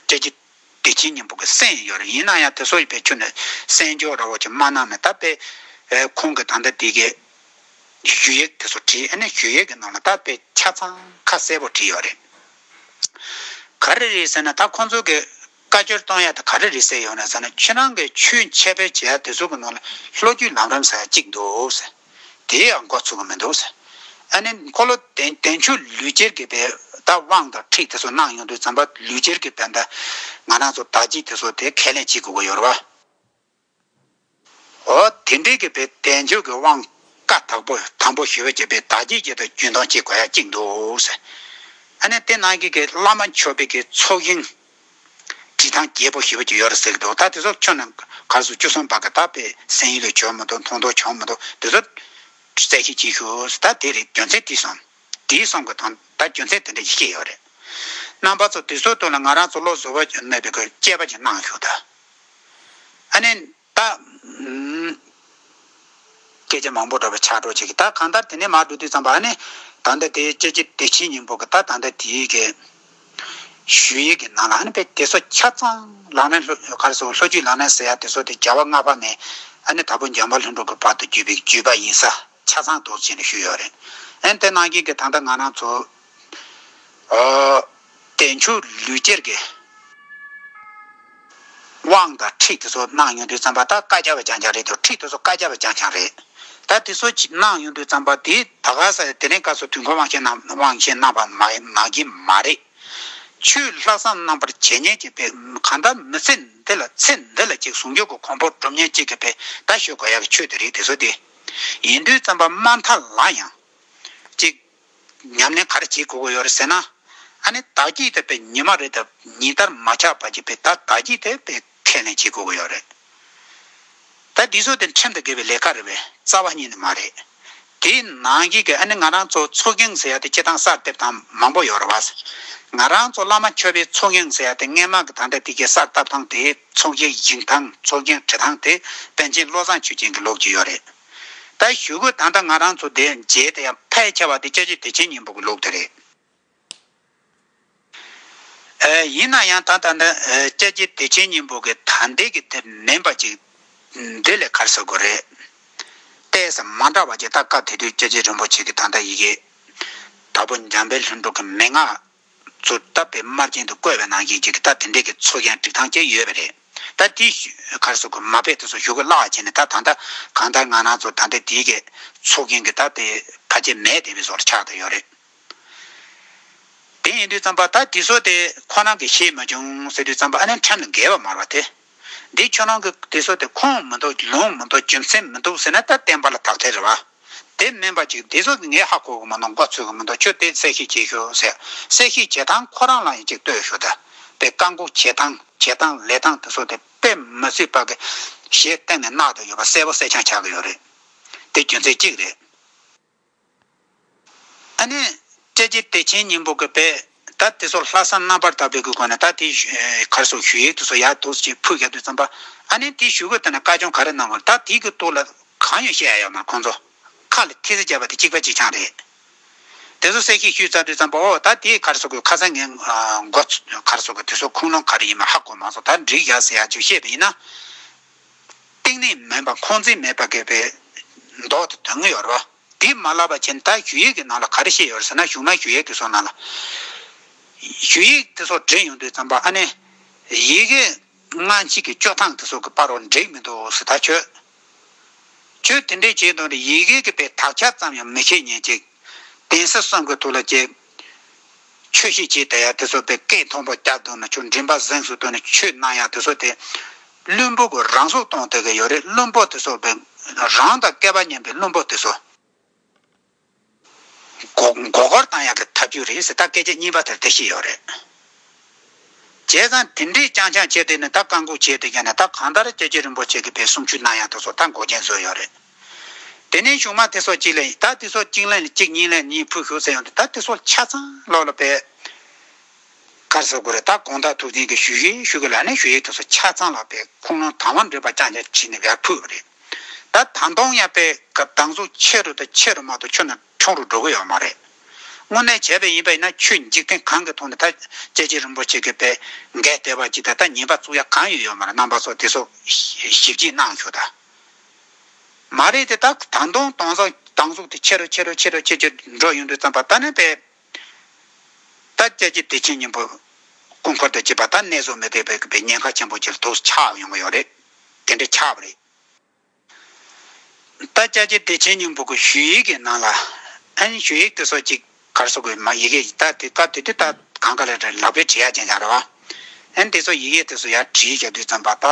སྐྱབས་རྗེ་བདེ་ཆེན་སྙིང་པོ་གིས་གསན་ཡོད་རེད། ཡིན་ན་ཡང་དེ་ཚོ་ཡི་དཔེ་ཁྱོན་ནས་གསན་འཇོག་འདྲ་བོ་ཅིག་མ་གནང་ནས་ད་དཔེ་ཁོང་གི་ད་ལྟ་དེ་གི་ཞུ་ཡིག་དེ་ཚོ་བྲིས། ཨ་ནི་ཞུ་ཡིག་གི་ནང་ལ་ད་དཔེ་ཆ་ཚང་ཁ་གསལ་པོ་བྲིས་ཡོད་རེད། ག་རེ་རེད་ཟེར་ན་ད་ཁོང་ཚོ་གི་བཀའ་བཀྱོན་གཏོང་ཡ་དེ་ག་རེ་རེད་ཟེར་ཡོད་ན་ཟེར་ན་ཁྱེད་རང་གི་ཆོས་འཆད་སྤེལ་བྱེད་ཡ་དེ་ཚོ་གི་ནང་ལ་ལྷོ་རྒྱུད་ལམ་རིམ་ཟེར་ཡ་གཅིག་འདུག་ཟེར། དེ་ཡང་འགོ་ཚུགས་ཀྱི་མི་འདུག་ཟེར། ཨ་ནི་འཁོར་ལོ་བདེ་བདེ་མཆོག་ལུས་སྦྱོར་གྱི་དཔེ་ད་དབང་དང་ཁྲིད་དེ་ཚོ་གནང་ཡོང་དུས་ཙམ་པ་ལུས་སྦྱོར་གྱི་དཔེ་ད་ང་རང་ཚོ་བདག་བསྐྱེད་དེ་ཚོ་དེ་ཁས་ལེན་བྱེད་དགོས་ཀྱི་ཡོད་རེད་བ། འོ་དེ་འདྲའི་གི་དཔེ་བདེ་མཆོག་གི་དབང་བཀའ་དག་པོ་དམ་པོ་ཞུ་བ་བྱས་པའི་བདག་བསྐྱེད་ཀྱི་ད་རྒྱུན་གཏོང་བྱེད་དགོས་ཡ་གཅིག་འདུག་ཟེར། ཨ་ནི་དེ་ནང་གི་གི་བླ་མ་མཆོད་པའི་གི་ཚོགས་ཞིང་། བྲིས་ཐང་རྒྱས་པོ་ཞེ་པོ་ཅིག་ཡོད་རེད་ཟེར་གི་འདུག་ད་དེ་ཚོ་ཁྱོན་ནས་ག་རེ་ཟེར་བཅུ་གསུམ་པ་གི་ད་དཔེ་གསན་ཡུལ་ལ་བྱུང་མི་འདུག་མཐོང་རྟོགས་བྱུང་མི་འདུག་དེ་ཚོ་གསལ་བཤད་བྱེད་ཤོག་ད་དེ་རེད། རྒྱུ་མཚན་དེ་གསུམ། དེའི་གསུམ་གི་དང་ད་རྒྱུ་མཚན་དེ་འདྲ་ཞིག་བཤད་ཡོད་རེད། རྣམ་པ་ཚོ་དེ་ཚོའི་ཐོག་ལ་ང་རང་ཚོ་བློ་གཟུ་བོ་གནས་པའི་གི་དཔྱད་པ་ཅིག་གནང་ཤོག་ད། ཨ་ནི། ད། ཨུམ། སྐད་ཆ་མང་པོ་འདྲ་པོ་ཆགས་འགྲོ་བྱེད་ཀྱི་ད་གང་ལྟར་དེ་ནས་མར་འགྲོ་དུས་ཙམ་པ་ཨ་ནི་ད་ལྟ་དེ་སྐྱབས་རྗེ་བདེ་ཆེན་སྙིང་པོ་གི་ད་ད་ལྟ་དེའི་གི་ཞུ་ཡིག་གི་ནང་ལ་ཨ་ནི་དཔེ་དེ་ཚོ་ཆ་ཚང་ལག་ལེན་ལྷུ་ག་རེ་ཟེར་ལྷོ་རྒྱུད་ལག་ལེན་ཟེར་ཡ་དེ་ཚོ་དེ་རྒྱལ་བ་ལྔ་པ་ནས་ཨ་ནི་དྭགས་པོ་འཇམ་དཔལ་ལྷུན་གྲུབ་ཀྱི་བར་དུ་བརྒྱུད་པའི་བརྒྱུད་པ་ཡིན་ས་ཆ་ཚང་འདུག་ཟེར་ནས་ཞུས་ཡོད་རེད། ཨ་ནི་དེ་ནང་བཞིན་གི་ད་ལྟ་ང་རང་ཚོ་ཨ་བདེ་མཆོག་ལུས་སྦྱོར་གི་དབང་དང་ཁྲིད་དེ་ཚོ་གནང་ཡོང་དུས་ཙམ་པ་ད་བཀའ་རྒྱ་པ་རྐྱང་རྐྱང་རེད་དོ། ཁྲིད་དེ་ཚོ་བཀའ་རྒྱ་པ་རྐྱང་རྐྱང་རེད། ད་དེ་ཚོ་ཅིག་གནང་ཡོང་དུས་ཙམ་པ་དེ་ད་ག་ས་དེ་རིང་སྐབས་སུ་དུས་འཁོར་དབང་ཆེན་གནང་དབང་ཆེན་གནང་བ་མ་ནང་གི་མ་རེད། ཆོས་ལྷག་བསམ་རྣམ་པར་འབྱེད་མཁན་གྱི་དཔེ་གང་ལྟར་མི་ཚེ་འདི་ལ་ཚེ་འདི་ལ་ཅིག་ཟུང་འཇུག་གི་གོ་འཕང་སྒྲུབ་མཁན་ཅིག་གི་དཔེ་ད་ཤོད་དགོས་ཡག་གི་ཆོས་དེ་རེད། དེ་ཚོ་དེ་ཡིན་དུས་ཙམ་པ་མ་མཐའ་ལ་ཡང་ཅིག་ཉམས་ལེན་ག་རེ་བྱེད་དགོས་ཀྱི་ཡོད་རེད་ཟེར་ན། ཨ་ནི་བདག་བསྐྱེད་དེ་དཔེ་ཉི་མ་རེ་དང་ཉིན་ལྟར་མ་ཆག་པ་ཅིག་དཔེ་ད་བདག་བསྐྱེད་དེ་དཔེ་ཁས་ལེན་བྱེད་དགོས་ཀྱི་ཡོད་རེད། ད་འདི་ཚོ་དེ་ཁྲིམས་དང་འགལ་བའི་ལས་ཀ་རེད་པས། རྩ་བ་ཉིད་ནས་མ་རེད། དེའི་ནང་གི་གི་ཨ་ནི་ང་རང་ཚོ་ཚོགས་ཞིང་ཟེར་ཡ་དེ་སྤྱི་བཏང་གསར་འདེབས་སྟངས་མང་པོ་ཡོད་རེད་བ། ང་རང་ཚོ་བླ་མ་མཆོད་པའི་ཚོགས་ཞིང་ཟེར་ཡ་དེ་སྔོན་མ་གི་ད་ལྟ་དེ་གའི་གསར་བཏབ་སྟངས་དེ་ཚོགས་ཞིང་བཞེངས་སྟངས་ཚོགས་ཞིང་བྲི་སྟངས་དེ་པཎ་ཆེན་བློ་བཟང་ཆོས་ཅན་གྱི་ལུགས་ཀྱི་ཡོད་རེད། ད་གཞུག་གུ་ད་ལྟ་ང་རང་ཚོ་དེ་མཇལ་དེ་ཡང་ཕལ་ཆེ་བ་དེ་སྐྱབས་རྗེ་བདེ་ཆེན་སྙིང་པོ་གི་ལུགས་དེ་རེད། ཨེ། ཡིན་ན་ཡང་ད་ལྟ་འདི་ཨེ། སྐྱབས་རྗེ་བདེ་ཆེན་སྙིང་པོ་གི་ད་ལྟའི་གི་དེ་མིན་པ་ཅིག་འདི་ལས་ག་རེ་ཟེར་དགོས་རེད། ཏོག་ཙམ་མ་འདྲ་བ་ཅིག་ད་སྐབས་དེ་དུས་སྐྱབས་རྗེ་རིན་པོ་ཆེ་གི་ད་ལྟ་ཡི་གེ་དྭགས་པོ་འཇམ་དཔལ་ལྷུན་གྲུབ་ཀྱི་མན་ངག་ཚུར་བཏབ་པའི་དམར་རྗེན་དུ་བཀོད་པའི་ནང་བཞིན་ཅིག་ད་དེ་འདྲའི་གི་ཚོགས་ཞིང་སྒྲིག་སྟངས་ཅིག་ཡོད་པ་རེད། ད་དེ་ག་རེ་ཟེར་དགོས། མ་དཔེ་དེ་ཚོ་ཞུ་གི་བརླག་བྱས་ནས། ད་ད་ལྟ་གང་ལྟར་ང་རང་ཚོ་ད་ལྟ་དེའི་གི་ཚོགས་རྒྱན་གྱི་ད་དེ་ཕལ་ཆེར་མེད་བསྡད་པའི་བཟོ་འདྲ་ཆགས་བསྡད་ཡོད་རེད། དེ་ཡིན་དུས་ཙམ་པ་ད་དེ་ཚོ་དེ་ཁོ་རང་གིས་ཤེས་མ་བྱུང་ཟེར་དུས་ཙམ་པ། ཨ་ནི་ཁྲིམས་ལ་འགལ་བ་མ་རེད་པ། དེ་འདི་ཁྱོད་རང་གི་དེ་ཚོ་དེ་ཁུངས་མི་འདུག། ལུང་མི་འདུག། རྒྱུ་མཚན་མི་འདུག་ཟེར་ན། ད་བསྟན་པ་ལ་དག་ཐེར་རེད་པ། དེ་མིན་པ་ཅིག་དེ་ཚོ་ངས་ཧ་གོ་གི་མི་འདུག། མགོ་ཚོད་གི་མི་འདུག། ཁྱོད་དེ་གསལ་བཤད་བྱེད་ཤོག་ཟེར། གསལ་བཤད་བྱེད་སྟངས་ཁོ་རང་ལ་ཡང་ཅིག་ལྟོས་ཤོག། ད་དེ་བཀག་འགོག་བྱེད་སྟངས། བྱེད་སྟངས་ལས་སྟངས་དེ་ཚོ་དེ་དཔེ་མི་སྲིད་པ་གི་གཞས་བཏང་ནས་གནང་བསྡད་ཡོད་པ་གསལ་པོ་གསལ་རྐྱང་ཆགས་ཀྱི་ཡོད་རེད། དེ་རྒྱུ་མཚན་གཅིག་རེད། ཨ་ནི་སྐྱབས་རྗེ་བདེ་ཆེན་སྙིང་པོ་གི་དཔེ་ད་དེ་ཚོ་ལྷག་བསམ་རྣམ་པར་དག་པའི་གི་སྒོ་ནས། ད་དེ་ག་རེ་ཟེར། ཞུ་ཡིག་དེ་ཚོ་ཡར་འདུག་སེ་ཕུལ་ཡོང་དུས་ཙམ་པ། ཨ་ནི་དེ་ཞུ་གི་དེ་ནས་བཀའ་སྐྱོན་ག་རེ་གནང་དགོས། ད་དེ་གི་ཐོག་ལ་གང་ཡང་བཤད་ཡ་ཡོད་མ་རེད། ཁོང་ཚོ་ཁ་ལ་ཐི་སི་བརྒྱབ་པ་དེ་གཅིག་པ་གཅིག་རྐྱང་རེད། དེ་ཚོ་གསལ་བཤད་ཞུས་ཚར་དུས་ཙམ་པ། ཨོ་ད་དེ་ག་རེ་ཟེར་དགོས། ཁ་སང་ངས་མགོ་ག་རེ་ཟེར་དགོས། དེ་ཚོ་ཁུངས་ལུང་ག་རེ་ཡིན་མིན་ཧ་གོ་མ་སོང་། ད་འགྲིག་ཡ་ཟེར་ཡ་ཅིག་བཤད་པ་ཡིན་ན། གཏན་ནས་མིན་པ། ཁུངས་བཙན་མེད་པ་གི་དཔེ་མདོག་དེ་སྟོན་གི་ཡོད་རེད་པ། དེ་མ་ལབ་པ་བྱས་ནས་ད་ཞུ་ཡིག་གི་ནང་ལ་ག་རེ་བཤད་ཡོད་རེད་ཟེར་ན། གཞུང་ལམ་ཞུ་ཡིག་དེ་ཚོ་ནང་ལ། ཞུ་ཡིག་དེ་ཚོ་བྲིས་ཡོང་དུས་ཙམ་པ། ཨ་ནི་ཡི་གེ་སྔ་ཕྱི་གི་སྐྱོར་སྟངས་དེ་ཚོ་གི་བར་རོ་འགྲིག་མི་འདུག་ཟེར། ད་ཁྱོད་ཁྱོད་དེ་འདྲས་བྱས་དུས་ནི་ཡི་གེ་གི་དཔེ་དག་ཆ་ཙམ་ཡང་མི་ཤེས་མཁན་ཅིག། གདན་ས་གསུམ་གི་ཐོག་ལ་ཅིག་ཆོས་བཤད་བྱེད་བསྡད་ཡ་དེ་ཚོ་དཔེ་སྐད་མཐོན་པོ་རྒྱབ་འདུག་ན། ཁྱོད་མགྲིན་པ་གཟེངས་སུ་བཏོན་ནས་ཆོས་གནང་ཡ་དེ་ཚོ་དེ་བླུན་པོ་གི་རང་གཟུགས་སྟོན་བསྡད་གི་ཡོད་རེད། བླུན་པོ་དེ་ཚོ་དཔེ་རང་དང་སྐལ་པ་མཉམ་པའི་བླུན་པོ་དེ་ཚོ་མགོ་མགོ་སྐོར་བཏང་ཡ་གི་ཐབས་ཇུས་རེད་ཟེར། ད་སྐད་ཆ་གཉིས་པ་དེར་དེ་བཤད་ཡོད་རེད། བྱས་ཙང་དེ་འདྲས་རྐྱང་རྐྱང་བྱས་བསྡད་ནས། ད་བཀག་འགོག་བྱས་བསྡད་ཀྱང་ནི། ད་གང་ལྟར་སྐྱབས་རྗེ་རིན་པོ་ཆེ་གིས་དཔེ་གསུང་ཆོས་གནང་ཡ་དེ་ཚོ་ད་འགོག་རྐྱེན་བཟོས་ཡོད་རེད། དེ་ནས་གཞུག་མ་དེ་ཚོ་གཅིག་ལན། ད་དེ་ཚོ་གཅིག་ལན་གཅིག་གཉིས་ལན་གཉིས་ཕུལ་ཤོག་ཟེར་ཡོང་དུས། ད་དེ་ཚོ་ཆ་ཚང་ལོག་ལ་དཔེ་ག་རེ་ཟེར་དགོས་རེད། ད་དགོངས་དག་ཐུགས་བདེན་གྱི་ཞུ་ཡིག་ཞུ་གི་ལ་ནི་ཞུ་ཡིག་དེ་ཚོ་ཆ་ཚང་ལ་དཔེ་ཁུངས་ལུང་དང་པོ་འགྲིག་པ་རྐྱང་རྐྱང་བྱས་ནས་ཡར་ཕུལ་བ་རེད། ད་ད་དུང་ཡང་དཔེ་གདེང་ཚོད་ཆེ་རུ་དང་ཆེ་རུ་མ་གཏོགས་ཁྱོན་ནས་ཆུང་རུ་འགྲོ་གི་ཡོད་མ་རེད། དངོས་གནས་བྱས་པ་ཡིན་པ་ཡིན་ན། ཆོས་འཇིག་རྟེན་གང་གི་ཐོག་ནས་ད་སྐྱབས་རྗེ་རིན་པོ་ཆེ་གིས་དཔེ་འགལ་བསྡད་པ་ཅིག་དང་། ད་ཉེས་པ་བཙུགས་ཡ་གང་ཡང་ཡོད་མ་རེད། རྣམ་པ་ཚོ་དེ་ཚོ་ཞིབ་དཔྱད་གནང་ཤོག་ད། མ་རེད་དེ། ད་ད་དུང་གདེང་ཚོད་གདེང་ཚོད་དེ་ཆེ་རུ་ཆེ་རུ་ཆེ་རུ་ཆེ་རུ་འགྲོ་ཡོང་དུས་ཙམ་པ། ད་ནི་དཔེ་ད་སྐྱབས་རྗེ་བདེ་ཆེན་སྙིང་པོ་སྐུ་འཁོར་དང་བཅས་པ་ད་གནས་སུ་མི་ཐེག་པའི་དཔེ་ཉེན་ཁ་ཆེན་པོ་ཅིག་ལ་འདུག་སེ་ཆགས་ཡོང་གི་ཡོད་རེད། དེ་འདྲ་ཆགས་པ་རེད། ད་སྐྱབས་རྗེ་བདེ་ཆེན་སྙིང་པོ་གི་ཞུ་ཡིག་གི་ནང་ལ། ཨ་ནི་ཞུ་ཡིག་དེ་ཚོ་ཅིག་ག་རེ་ཟེར་དགོས། མ་ཡི་གེ་ད་དེ་སྐབས་དེ་དུས་ད་གང་ག་ལ་རེ་ལག་པས་བྲིས་ཡ་ཅན་ཅང་རེད་བ། ཨ་ནི་དེ་ཚོ་ཡི་གེ་དེ་ཚོ་ཡར་བྲིས་བཞག་དུས་ཙམ་པ། ད་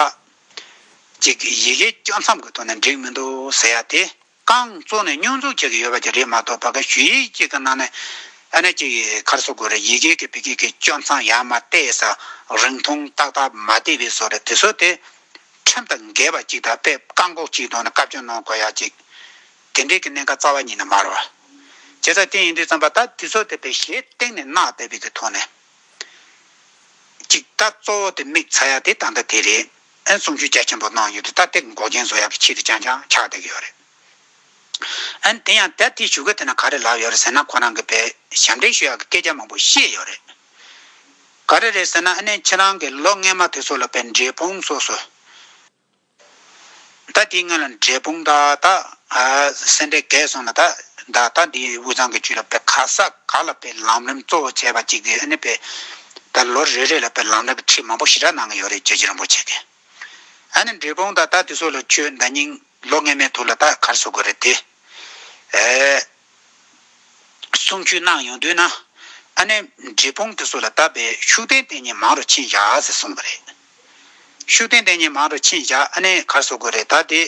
ཅིག་ཡི་གེ་སྐྱོན་མཚམས་ཀྱི་ཐོག་ནས་འགྲིག་མི་འདུག་ཟེར་ཡ་དེ། རྐང་བཙུགས་ནས་སྙོན་འཛུགས་བྱེད་ཀྱི་ཡོད་པ་ཅིག་རེད་མ་གཏོགས། ཕ་གི་ཞུ་ཡིག་ཅིག་གི་ནང་ནས་ཨ་ནི་ཅིག་ག་རེ་ཟེར་དགོས་རེད། ཡི་གེ་གི་ཕ་གི་གི་སྐྱོན་མཚམས་ཡར་མར་བལྟས་ས། རིང་ཐུང་ཏག་ཏག་མ་བལྟས་པའི་བཟོ་འདྲ་དེ་ཚོ་དེ། ཁྲིམས་དང་འགལ་བ་ཅིག་དང་། དཔེ་བཀག་འགོག་ཅིག་གཏོང་ནས་བཀའ་བཀྱོན་གནང་དགོས་ཡ་ཅིག་དེ་འདྲའི་གི་གནད་འགག་རྩ་བ་ཉིད་ནས་མ་རེད་བ། བྱས་ཙང་དེ་ཡིན་དུས་ཙམ་པ། ད་དེ་ཚོ་དེ་དཔེ་གཞས་བཏང་ནས་གནང་བསྡད་པའི་གི་ཐོག་ནས། ཅིག་ད་གཙོ་བོ་དེ་དམིགས་ཚར་ཡ་དེ་ད་ལྟ་དེ་རེད། ཨ་གསུང་ཆོས་རྒྱ་ཆེན་པོ་གནང་ཡོད་དུས། ད་དེ་འགོག་རྐྱེན་བཟོ་ཡ་གི་ཆེད་དུ་རྐྱང་རྐྱང་ཆགས་བསྡད་ཀྱི་ཡོད་རེད། ཨ་ནི་དེ་ཡང་ད་དེ་ཞུ་གི་དེ་ན་ག་རེ་ལབ་ཡོད་རེད་ཟེར་ན། ཁོ་རང་གིས་དཔེ་ཞབས་འདྲེན་ཞུ་ཡག་གི་སྐད་ཆ་མང་པོ་བཤད་ཡོད་རེད། ག་རེ་རེད་ཟེར་ན། ཨ་ནི་ཁྱེད་རང་གི་ལོ་སྔོན་མ་དེ་ཚོ་ལ་དཔེ་འབྲས་སྤུངས་སོགས་སུ། ད་དེའི་སྔོན་ལ་འབྲས་སྤུངས་ད་ད་ཨ་སེ་འབྲས་དགེ་གསུམ་ལ། ད་ད་ད་འདི་དབུས་གཙང་གི་ཆོས་ལ་དཔེ་ག་ས་ག་ལ་དཔེ་ལམ་རིམ་གཙོ་བོ་བྱས་པ་ཅིག་གིས། ཨ་ནི་དཔེ་ད་ལོ་རེ་རེ་ལ་དཔེ་ལམ་རིམ་གྱི་ཁྲིད་མང་པོ་ཞེ་དྲག་གནང་གི་ཡོད་རེད། སྐྱབས་རྗེ་རིན་པོ་ཆེ་གིས། ཨ་ནི་འབྲས་སྤུངས་ད་ད་དེ་ཚོ་ལ་ཆོས་ཟླ་ཉིན་ལོ་སྔོན་མའི་ཐོག་ལ་ད་ག་རེ་ཟེར་དགོས་རེད་དེ། ཨེ་གསུང་ཆོས་གནང་ཡོང་དུས་ན། ཨ་ནི་འབྲས་སྤུངས་དེ་ཚོ་ལ་ད་དཔེ་ཤུགས་ལྡན་བསྟེན་མཁན་མང་རུ་ཕྱིན་བཞག་ཟེར་གསུངས་པ་རེད། ཤུགས་ལྡན་བསྟེན་མཁན་མང་རུ་ཕྱིན་བཞག། ཨ་ནི་ག་རེ་ཟེར་དགོས་རེད། ད་དེ་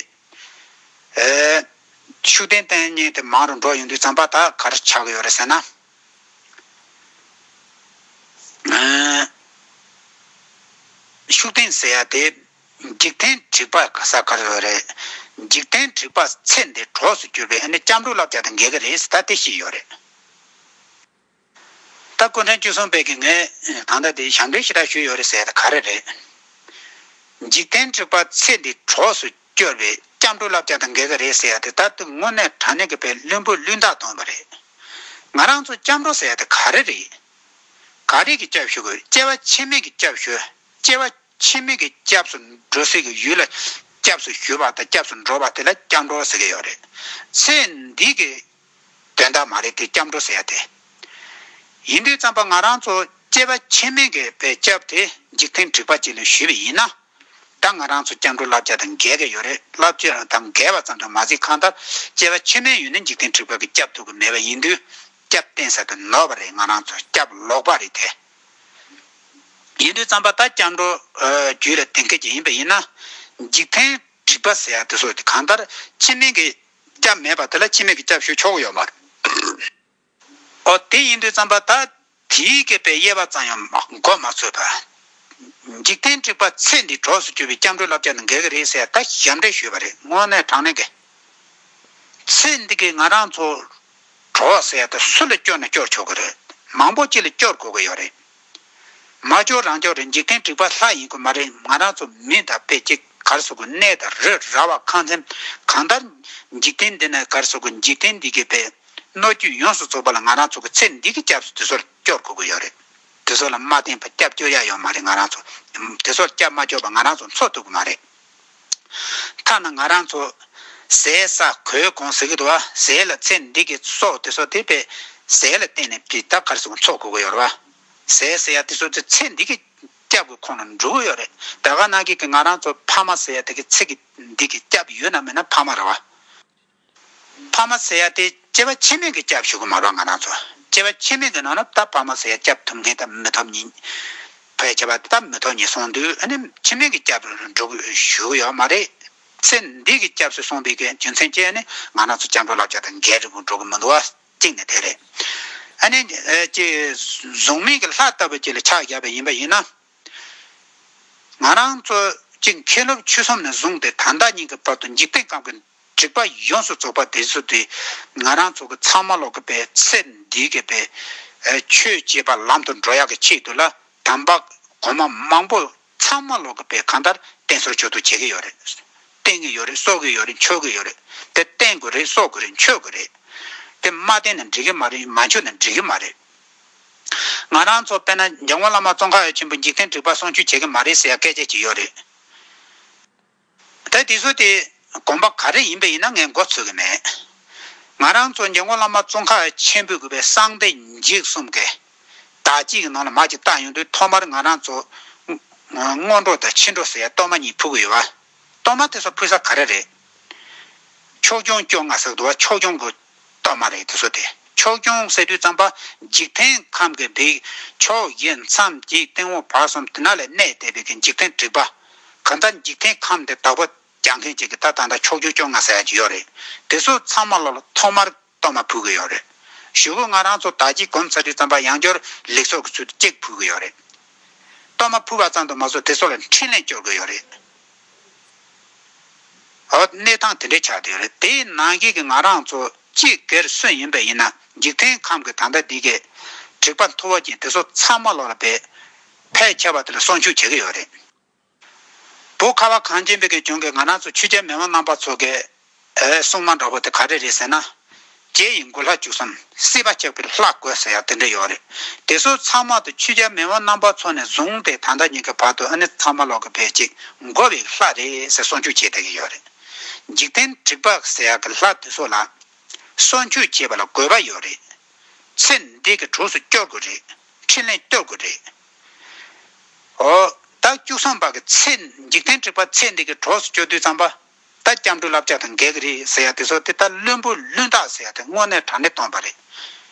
ཨེ་ཤུགས་ལྡན་བསྟེན་མཁན་དེ་མང་རུ་འགྲོ་ཡོང་དུས་ཙམ་པ། ད་ག་རེ་ཆགས་ཀྱི་ཡོད་རེད་ཟེར་ན། ཨ་ཤུགས་ལྡན་ཟེར་ཡ་དེ། འཇིག་རྟེན་དྲེགས་པ་ག་ས་ག་རེ་ཡོད་རེད། འཇིག་རྟེན་དྲེགས་པ་ཚེ་འདིའི་གྲོགས་སུ་གྱུར་པའི། ཨ་ནི་སྐྱབས་འགྲོ་བསླབ་བྱ་དང་འགལ་གྱི་རེད་ཟེར། ད་དེ་བཤད་ཡོད་རེད། ད་སྐུ་ཕྲེང་བཅུ་གསུམ་པའི་གི་ངས་ད་ལྟ་དེ་ཞབས་འདྲེན་ཞེ་དྲག་ཞུས་ཡོད་རེད་ཟེར་ཡ་དེ་ག་རེ་རེད། འཇིག་རྟེན་དྲེགས་པ་ཚེ་འདིའི་གྲོགས་སུ་གྱུར་པའི། སྐྱབས་འགྲོ་བསླབ་བྱ་དང་འགལ་གྱི་རེད་ཟེར་ཡ་དེ། ད་དེ་དངོས་གནས་དྲང་གནས་ཀྱི་དཔེ་བླུན་པོ་བླུན་རྟགས་སྟོན་པ་རེད། ང་རང་ཚོ་སྐྱབས་འགྲོ་ཟེར་ཡ་དེ་ག་རེ་རེད། ག་རེ་གི་སྐྱབས་ཞུ་དགོས། སྐྱེ་བ་ཕྱི་མའི་གི་སྐྱབས་ཞུ། སྐྱེ་བ་ཕྱི་མའི་གི་སྐྱབས་སུ་འགྲོ་སའི་གི་ཡུལ་ལ་སྐྱབས་སུ་ཞུ་བ་དང་སྐྱབས་སུ་འགྲོ་བ་དེ་ལ་སྐྱབས་འགྲོ་ཟེར་གི་ཡོད་རེད། ཚེ་འདི་གི་དོན་དག་མ་རེད་དེ། སྐྱབས་འགྲོ་ཟེར་ཡ་དེ། ཡིན་དུས་ཙམ་པ་ང་རང་ཚོ་སྐྱེ་བ་ཕྱི་མའི་གི་དཔེ་སྐྱབས་དེ་འཇིག་རྟེན་དྲེགས་པ་ཅིག་ལ་ཞུས་པ་ཡིན་ན། ད་ང་རང་ཚོ་སྐྱབས་འགྲོ་བསླབ་བྱ་དང་འགལ་གྱི་ཡོད་རེད། བསླབ་བྱ་དང་འགལ་བ་ཙམ་དུ་མ་ཟད། གང་ལྟར་སྐྱེ་བ་ཕྱི་མའི་ཡུལ་ནི་འཇིག་རྟེན་དྲེགས་པ་གིས་བསྐྱབ་ཐུབ་ཀྱི་མེད་པ་ཡིན་དུས། སྐྱབས་གཏན་ཟེར་དུ་ནོར་བ་རེད། ང་རང་ཚོ་སྐྱབས་ལོག་པ་རེད་དེ། ཡིན་དུས་ཙམ་པ་ད་སྐྱབས་འགྲོ་རྒྱུད་ལ་ལྡན་མཁན་ཅིག་ཡིན་པ་ཡིན་ན། འཇིག་རྟེན་དྲེགས་པ་ཟེར་ཡ་དེ་ཚོ་དེ་གང་ལྟར་ཕྱི་མའི་གི་སྐྱབས་མེད་པ་དེ་ལ་ཕྱི་མའི་གི་སྐྱབས་ཞུ་ཆོག་གི་ཡོད་མ་རེད། ཨོ་དེ་ཡིན་དུས་ཙམ་པ་ད་དེའི་གི་པའི་དབྱེ་བ་ཙམ་ཡང་མ་མགོ་མ་ཚོས་པ། འཇིག་རྟེན་དྲེགས་པ་ཚེ་འདིའི་གྲོགས་སུ་གྱུར་པའི་སྐྱབས་འགྲོ་བསླབ་བྱ་དང་འགལ་གྱི་རེད་ཟེར་ཡ་ད་ཞབས་འདྲེན་ཞུས་པ་རེད། དངོས་གནས་དྲང་གནས་ཀྱི། ཚེ་འདི་གི་ང་རང་ཚོ་གྲོགས་ཟེར་ཡ་ད་སུ་ལ་སྐྱོར་ན་སྐྱོར་ཆོག་གི་རེད། མང་པོ་ཅིག་ལ་སྐྱོར་དགོས་ཀྱི་ཡོད་རེད། མ་སྐྱོར་རང་སྐྱོར་རེད། འཇིག་རྟེན་དྲེགས་པ་ལྷ་ཡིན་དགོས་མ་རེད། ང་རང་ཚོ་མི་དང་དཔེ་གཅིག་ག་རེ་ཟེར་དགོས། གནས་དང་རི་ར་བ་ཁང་ཚན་གང་ལྟར་འཇིག་རྟེན་འདི་ན་ག་རེ་ཟེར་དགོས། འཇིག་རྟེན་འདི་གི་པའི་སྣོད་བཅུད་ཡོངས་སུ་རྫོགས་པ་ལ་ང་རང་ཚོ་གི་ཚེ་འདི་གི་སྐྱབས་སུ་དེ་ཚོར་སྐྱོར་དགོས་ཀྱི་ཡོད་རེད། དེ་ཚོ་ལ་མ་བརྟེན་པ་སྐྱབས་སྐྱོར་ཡ་ཡོད་མ་རེད། ང་རང་ཚོ་དེ་ཚོར་སྐྱབས་མ་བཅོལ་བ་ང་རང་ཚོ་འཚོ་ཐུབ་ཀྱི་མ་རེད། ཐ་ན་ང་རང་ཚོ་ཟས་ཟ་གོས་གོན་ཟེར་གྱི་འདུག་བ། ཟས་ལ་ཚེ་འདི་གི་སྲོག་དེ་ཚོ་དེ་པའི་ཟས་ལ་བརྟེན་ནས་ཕི་ད་ག་རེ་ཟེར་དགོས། འཚོ་དགོས་ཀྱི་ཡོད་རེད་བ། ཟས་ཟེར་ཡ་དེ་ཚོ་དེ་ཚེ་འདི་གི་སྐྱབས་ཀྱི་ཁོངས་ལ་འགྲོ་གི་ཡོད་རེད། ད་ག་ནང་བཞིན་གྱི་ང་རང་ཚོ་ཕ་མ་ཟེར་ཡ་དེ་གི་ཚེ་གི་འདི་གི་སྐྱབས་ཡོད་ན་མེད་ན་ཕ་མ་རེད་བ། ཕ་མ་ཟེར་ཡ་དེ་སྐྱེ་བ་ཕྱི་མའི་གི་སྐྱབས་ཞུ་གི་མ་རེད་ང་རང་ཚོ། སྐྱེ་བ་ཕྱི་མའི་གི་ནང་ན་ད་ཕ་མ་ཟེར་ཡ་སྐྱབས་ཐུབ་མཁན་ད་མི་ཐོབ་ཉིན། ཕལ་ཆེ་བ་ད་མི་ཐོབ་ཉིན་སོང་དུས་ཨ་ནི་ཕྱི་མའི་གི་སྐྱབས་འགྲོ་གི་ཞུ་གི་ཡོད་མ་རེད། ཚེ་འདི་གི་སྐྱབས་སུ་སོང་བའི་གི་རྒྱུ་མཚན་ཅི་ནི་ང་རང་ཚོ་སྐྱབས་འགྲོ་བསླབ་བྱ་དང་འགལ་རེད་འགྲོ་གི་མི་འདུག་བ། གཅིག་ནས་དེ་རེད། ཨ་ནི་ཨ་ཅི་གཟུགས་མེད་ཀྱི་ལྷ་ལྟ་བུ་ཅིག་ལ་ཆགས་བཞག་པ་ཡིན་པ་ཡིན་ན། ང་རང་ཚོ་གཅིག་མཁན་སློབ་ཆོས་གསུམ་ནས་བཟུང་སྟེ་ད་ལྟ་ཉིད་ཀྱི་བར་དུ་འཇིག་རྟེན་ཁམས་ཀྱི་དྲེགས་པ་ཡོངས་སུ་རྫོགས་པ་དེ་ཚོ་དེ་ང་རང་ཚོ་གི་ཚང་མ་ལོག་གི་པའི་ཚེ་འདི་གི་པའི་ཨ་ཆོས་བྱེད་པ་ལམ་དུ་འགྲོ་ཡག་གི་ཆེད་དུ་ལ་དམ་པ་གོང་མ་མང་པོ་ཚང་མ་ལོག་གི་པའི་གང་ལྟར་བསྟེན་གསོལ་མཆོད་དོ་བྱེད་ཀྱི་ཡོད་རེད། བསྟེན་གྱི་ཡོད་རེད། གསོལ་གྱི་ཡོད་རེད། མཆོད་ཀྱི་ཡོད་རེད། དེ་བསྟེན་དགོས་རེད། གསོལ་དགོས་རེད། མཆོད་དགོས་རེད། དེ་མ་བསྟེན་ན་འགྲིག་གི་མ་རེད། མ་མཆོད་ན་འགྲིག་གི་མ་རེད། ང་རང་ཚོ་དཔེར་ན་འཇམ་མགོན་བླ་མ་ཙོང་ཁ་པ་ཆེན་པོ་འཇིག་རྟེན་དྲེགས་པ་གསུང་ཆོས་བྱེད་ཀྱི་མ་རེད་ཟེར་ཡ་སྐད་ཆ་ཅིག་ཡོད་རེད། ད་དེ་ཚོ་དེ་དགོངས་པ་ག་རེ་ཡིན་པ་ཡིན་ན་ངས་མགོ་ཚོས་ཀྱི་མེད། ང་རང་ཚོ་འཇམ་མགོན་བླ་མ་ཙོང་ཁ་པ་ཆེན་པོའི་གི་པའི་གསང་བདེ་འཇིགས་གསུམ་གི་དག་བཅུ་གི་ནང་ལ་མར་ཅིག་བལྟ་ཡོང་དུས་ཐོག་མར་ང་རང་ཚོ་སྔོན་འགྲོ་དང་ཕྱི་འགྲོ་ཟེར་ཡ་གཏོར་མ་གཉིས་ཕུལ་གྱི་ཡོད་བ། གཏོར་མ་དེ་ཚོ་ཕུལ་ས་ག་རེ་རེད། ཕྱོགས་སྐྱོང་བཅོ་ལྔ་ཟེར་གྱི་འདུག་བ། ཕྱོགས་སྐྱོང་གི་གཏོར་མ་རེད་དེ་ཚོ་དེ། ཕྱོགས་སྐྱོང་ཟེར་དུས་ཙམ་པ་འཇིག་རྟེན་ཁམས་ཀྱི་བིག་ཕྱོགས་བཞི་མཚམས་བརྒྱད་སྟེང་འོག་བར་གསུམ་དེ་ན་ལ་གནས་བསྡད་པའི་གི་འཇིག་རྟེན་དྲེགས་པ། གང་ལྟར་འཇིག་རྟེན་ཁམས་འདི་བདག་པོ་རྒྱག་མཁན་ཅིག་གི་ད་ད་ལྟ་ཕྱོགས་སྐྱོང་བཅོ་ལྔ་ཟེར་ཡ་ཅིག་ཡོད་རེད། དེ་ཚོ་ཚང་མ་ལ་ལ་ཐོག་མར་གཏོར་མ་ཕུལ་གི་ཡོད་རེད། གཞུག་གུ་ང་རང་ཚོ་དག་བཅུ་གོམས་ཚར་དུས་ཙམ་པ་ཡང་བསྐྱར་ལེགས་ཚོགས་ཀྱི་ཚུལ་དུ་གཅིག་ཕུལ་གི་ཡོད་རེད། གཏོར་མ་ཕུལ་བ་ཙམ་དུ་མ་ཟད་དེ་ཚོ་ལ་འཕྲིན་ལས་སྐྱོར་གི་ཡོད་རེད། འོ་གནས་སྟངས་དེ་འདྲའི་ཆགས་བསྡད་ཡོད་རེད། དེའི་ནང་བཞིན་གྱི་ང་རང་ཚོ་གཅིག་སྒེར་སུ་ཡིན་པ་ཡིན་ན་འཇིག་རྟེན་ཁམས་ཀྱི་ད་ལྟ་འདི་གའི་དྲེགས་པ་མཐོ་བོ་ཅན་དེ་ཚོ་ཚང་མ་ལོག་ལ་པའི་ཕལ་ཆེ་བ་དེ་ལ་གསོལ་མཆོད་བྱེད་ཀྱི་ཡོད་རེད། བོད་ཁ་བ་གངས་ཅན་པའི་གི་ལྗོངས་ཀྱི་ང་རང་ཚོ་ཆོས་རྒྱལ་མེས་དབོན་རྣམ་པ་ཚོ་གི་ཨེ་སྲུང་མ་འདྲ་པོ་དེ་ག་རེ་རེད་ཟེར་ན། རྗེ་ཡི་མགོ་ལྷ་བཅུ་གསུམ་སྲིད་པ་ཆགས་པའི་ལྷ་དགོས་ཟེར་ཡ་དེ་འདྲ་ཡོད་རེད། དེ་ཚོ་ཚང་མ་དུ་ཆོས་རྒྱལ་མེས་དབོན་རྣམ་པ་ཚོ་ནས་བཟུང་སྟེ་ད་ལྟ་ཉིད་ཀྱི་བར་དུ་ཨ་ནི་ཚང་མ་ལོག་གི་བས་ཅིག་དགོས་པའི་ལྷ་རེད་ཟེར་གསོལ་མཆོད་བྱེད་བསྡད་ཀྱི་ཡོད་རེད། འཇིག་རྟེན་དྲེགས་པ་ཟེར་ཡ་གི་ལྷ་དེ་ཚོ་ལ་གསོལ་མཆོད་བྱེད་པ་ལ་དགོས་པ་ཡོད་རེད། ཚེ་འདི་གི་གྲོགས་སུ་སྐྱོར་དགོས་རེད། འཕྲིན་ལས་སྟོར་དགོས་རེད། འོ། ད་བཅུ་གསུམ་པ་གི་ཚེ་འཇིག་རྟེན་དྲེགས་པ་ཚེ་འདི་གི་གྲོགས་སུ་སྐྱོར་དུས་ཙམ་པ། ད་སྐྱབས་འགྲོའི་བསླབ་བྱ་དང་འགལ་གི་རེད་ཟེར་ཡ་དེ་ཚོ་དེ་ད་བླུན་པོ་བླུན་རྟགས་ཟེར་ཡ་དེ་དངོས་གནས་དྲང་གནས་སྟོན་པ་རེད།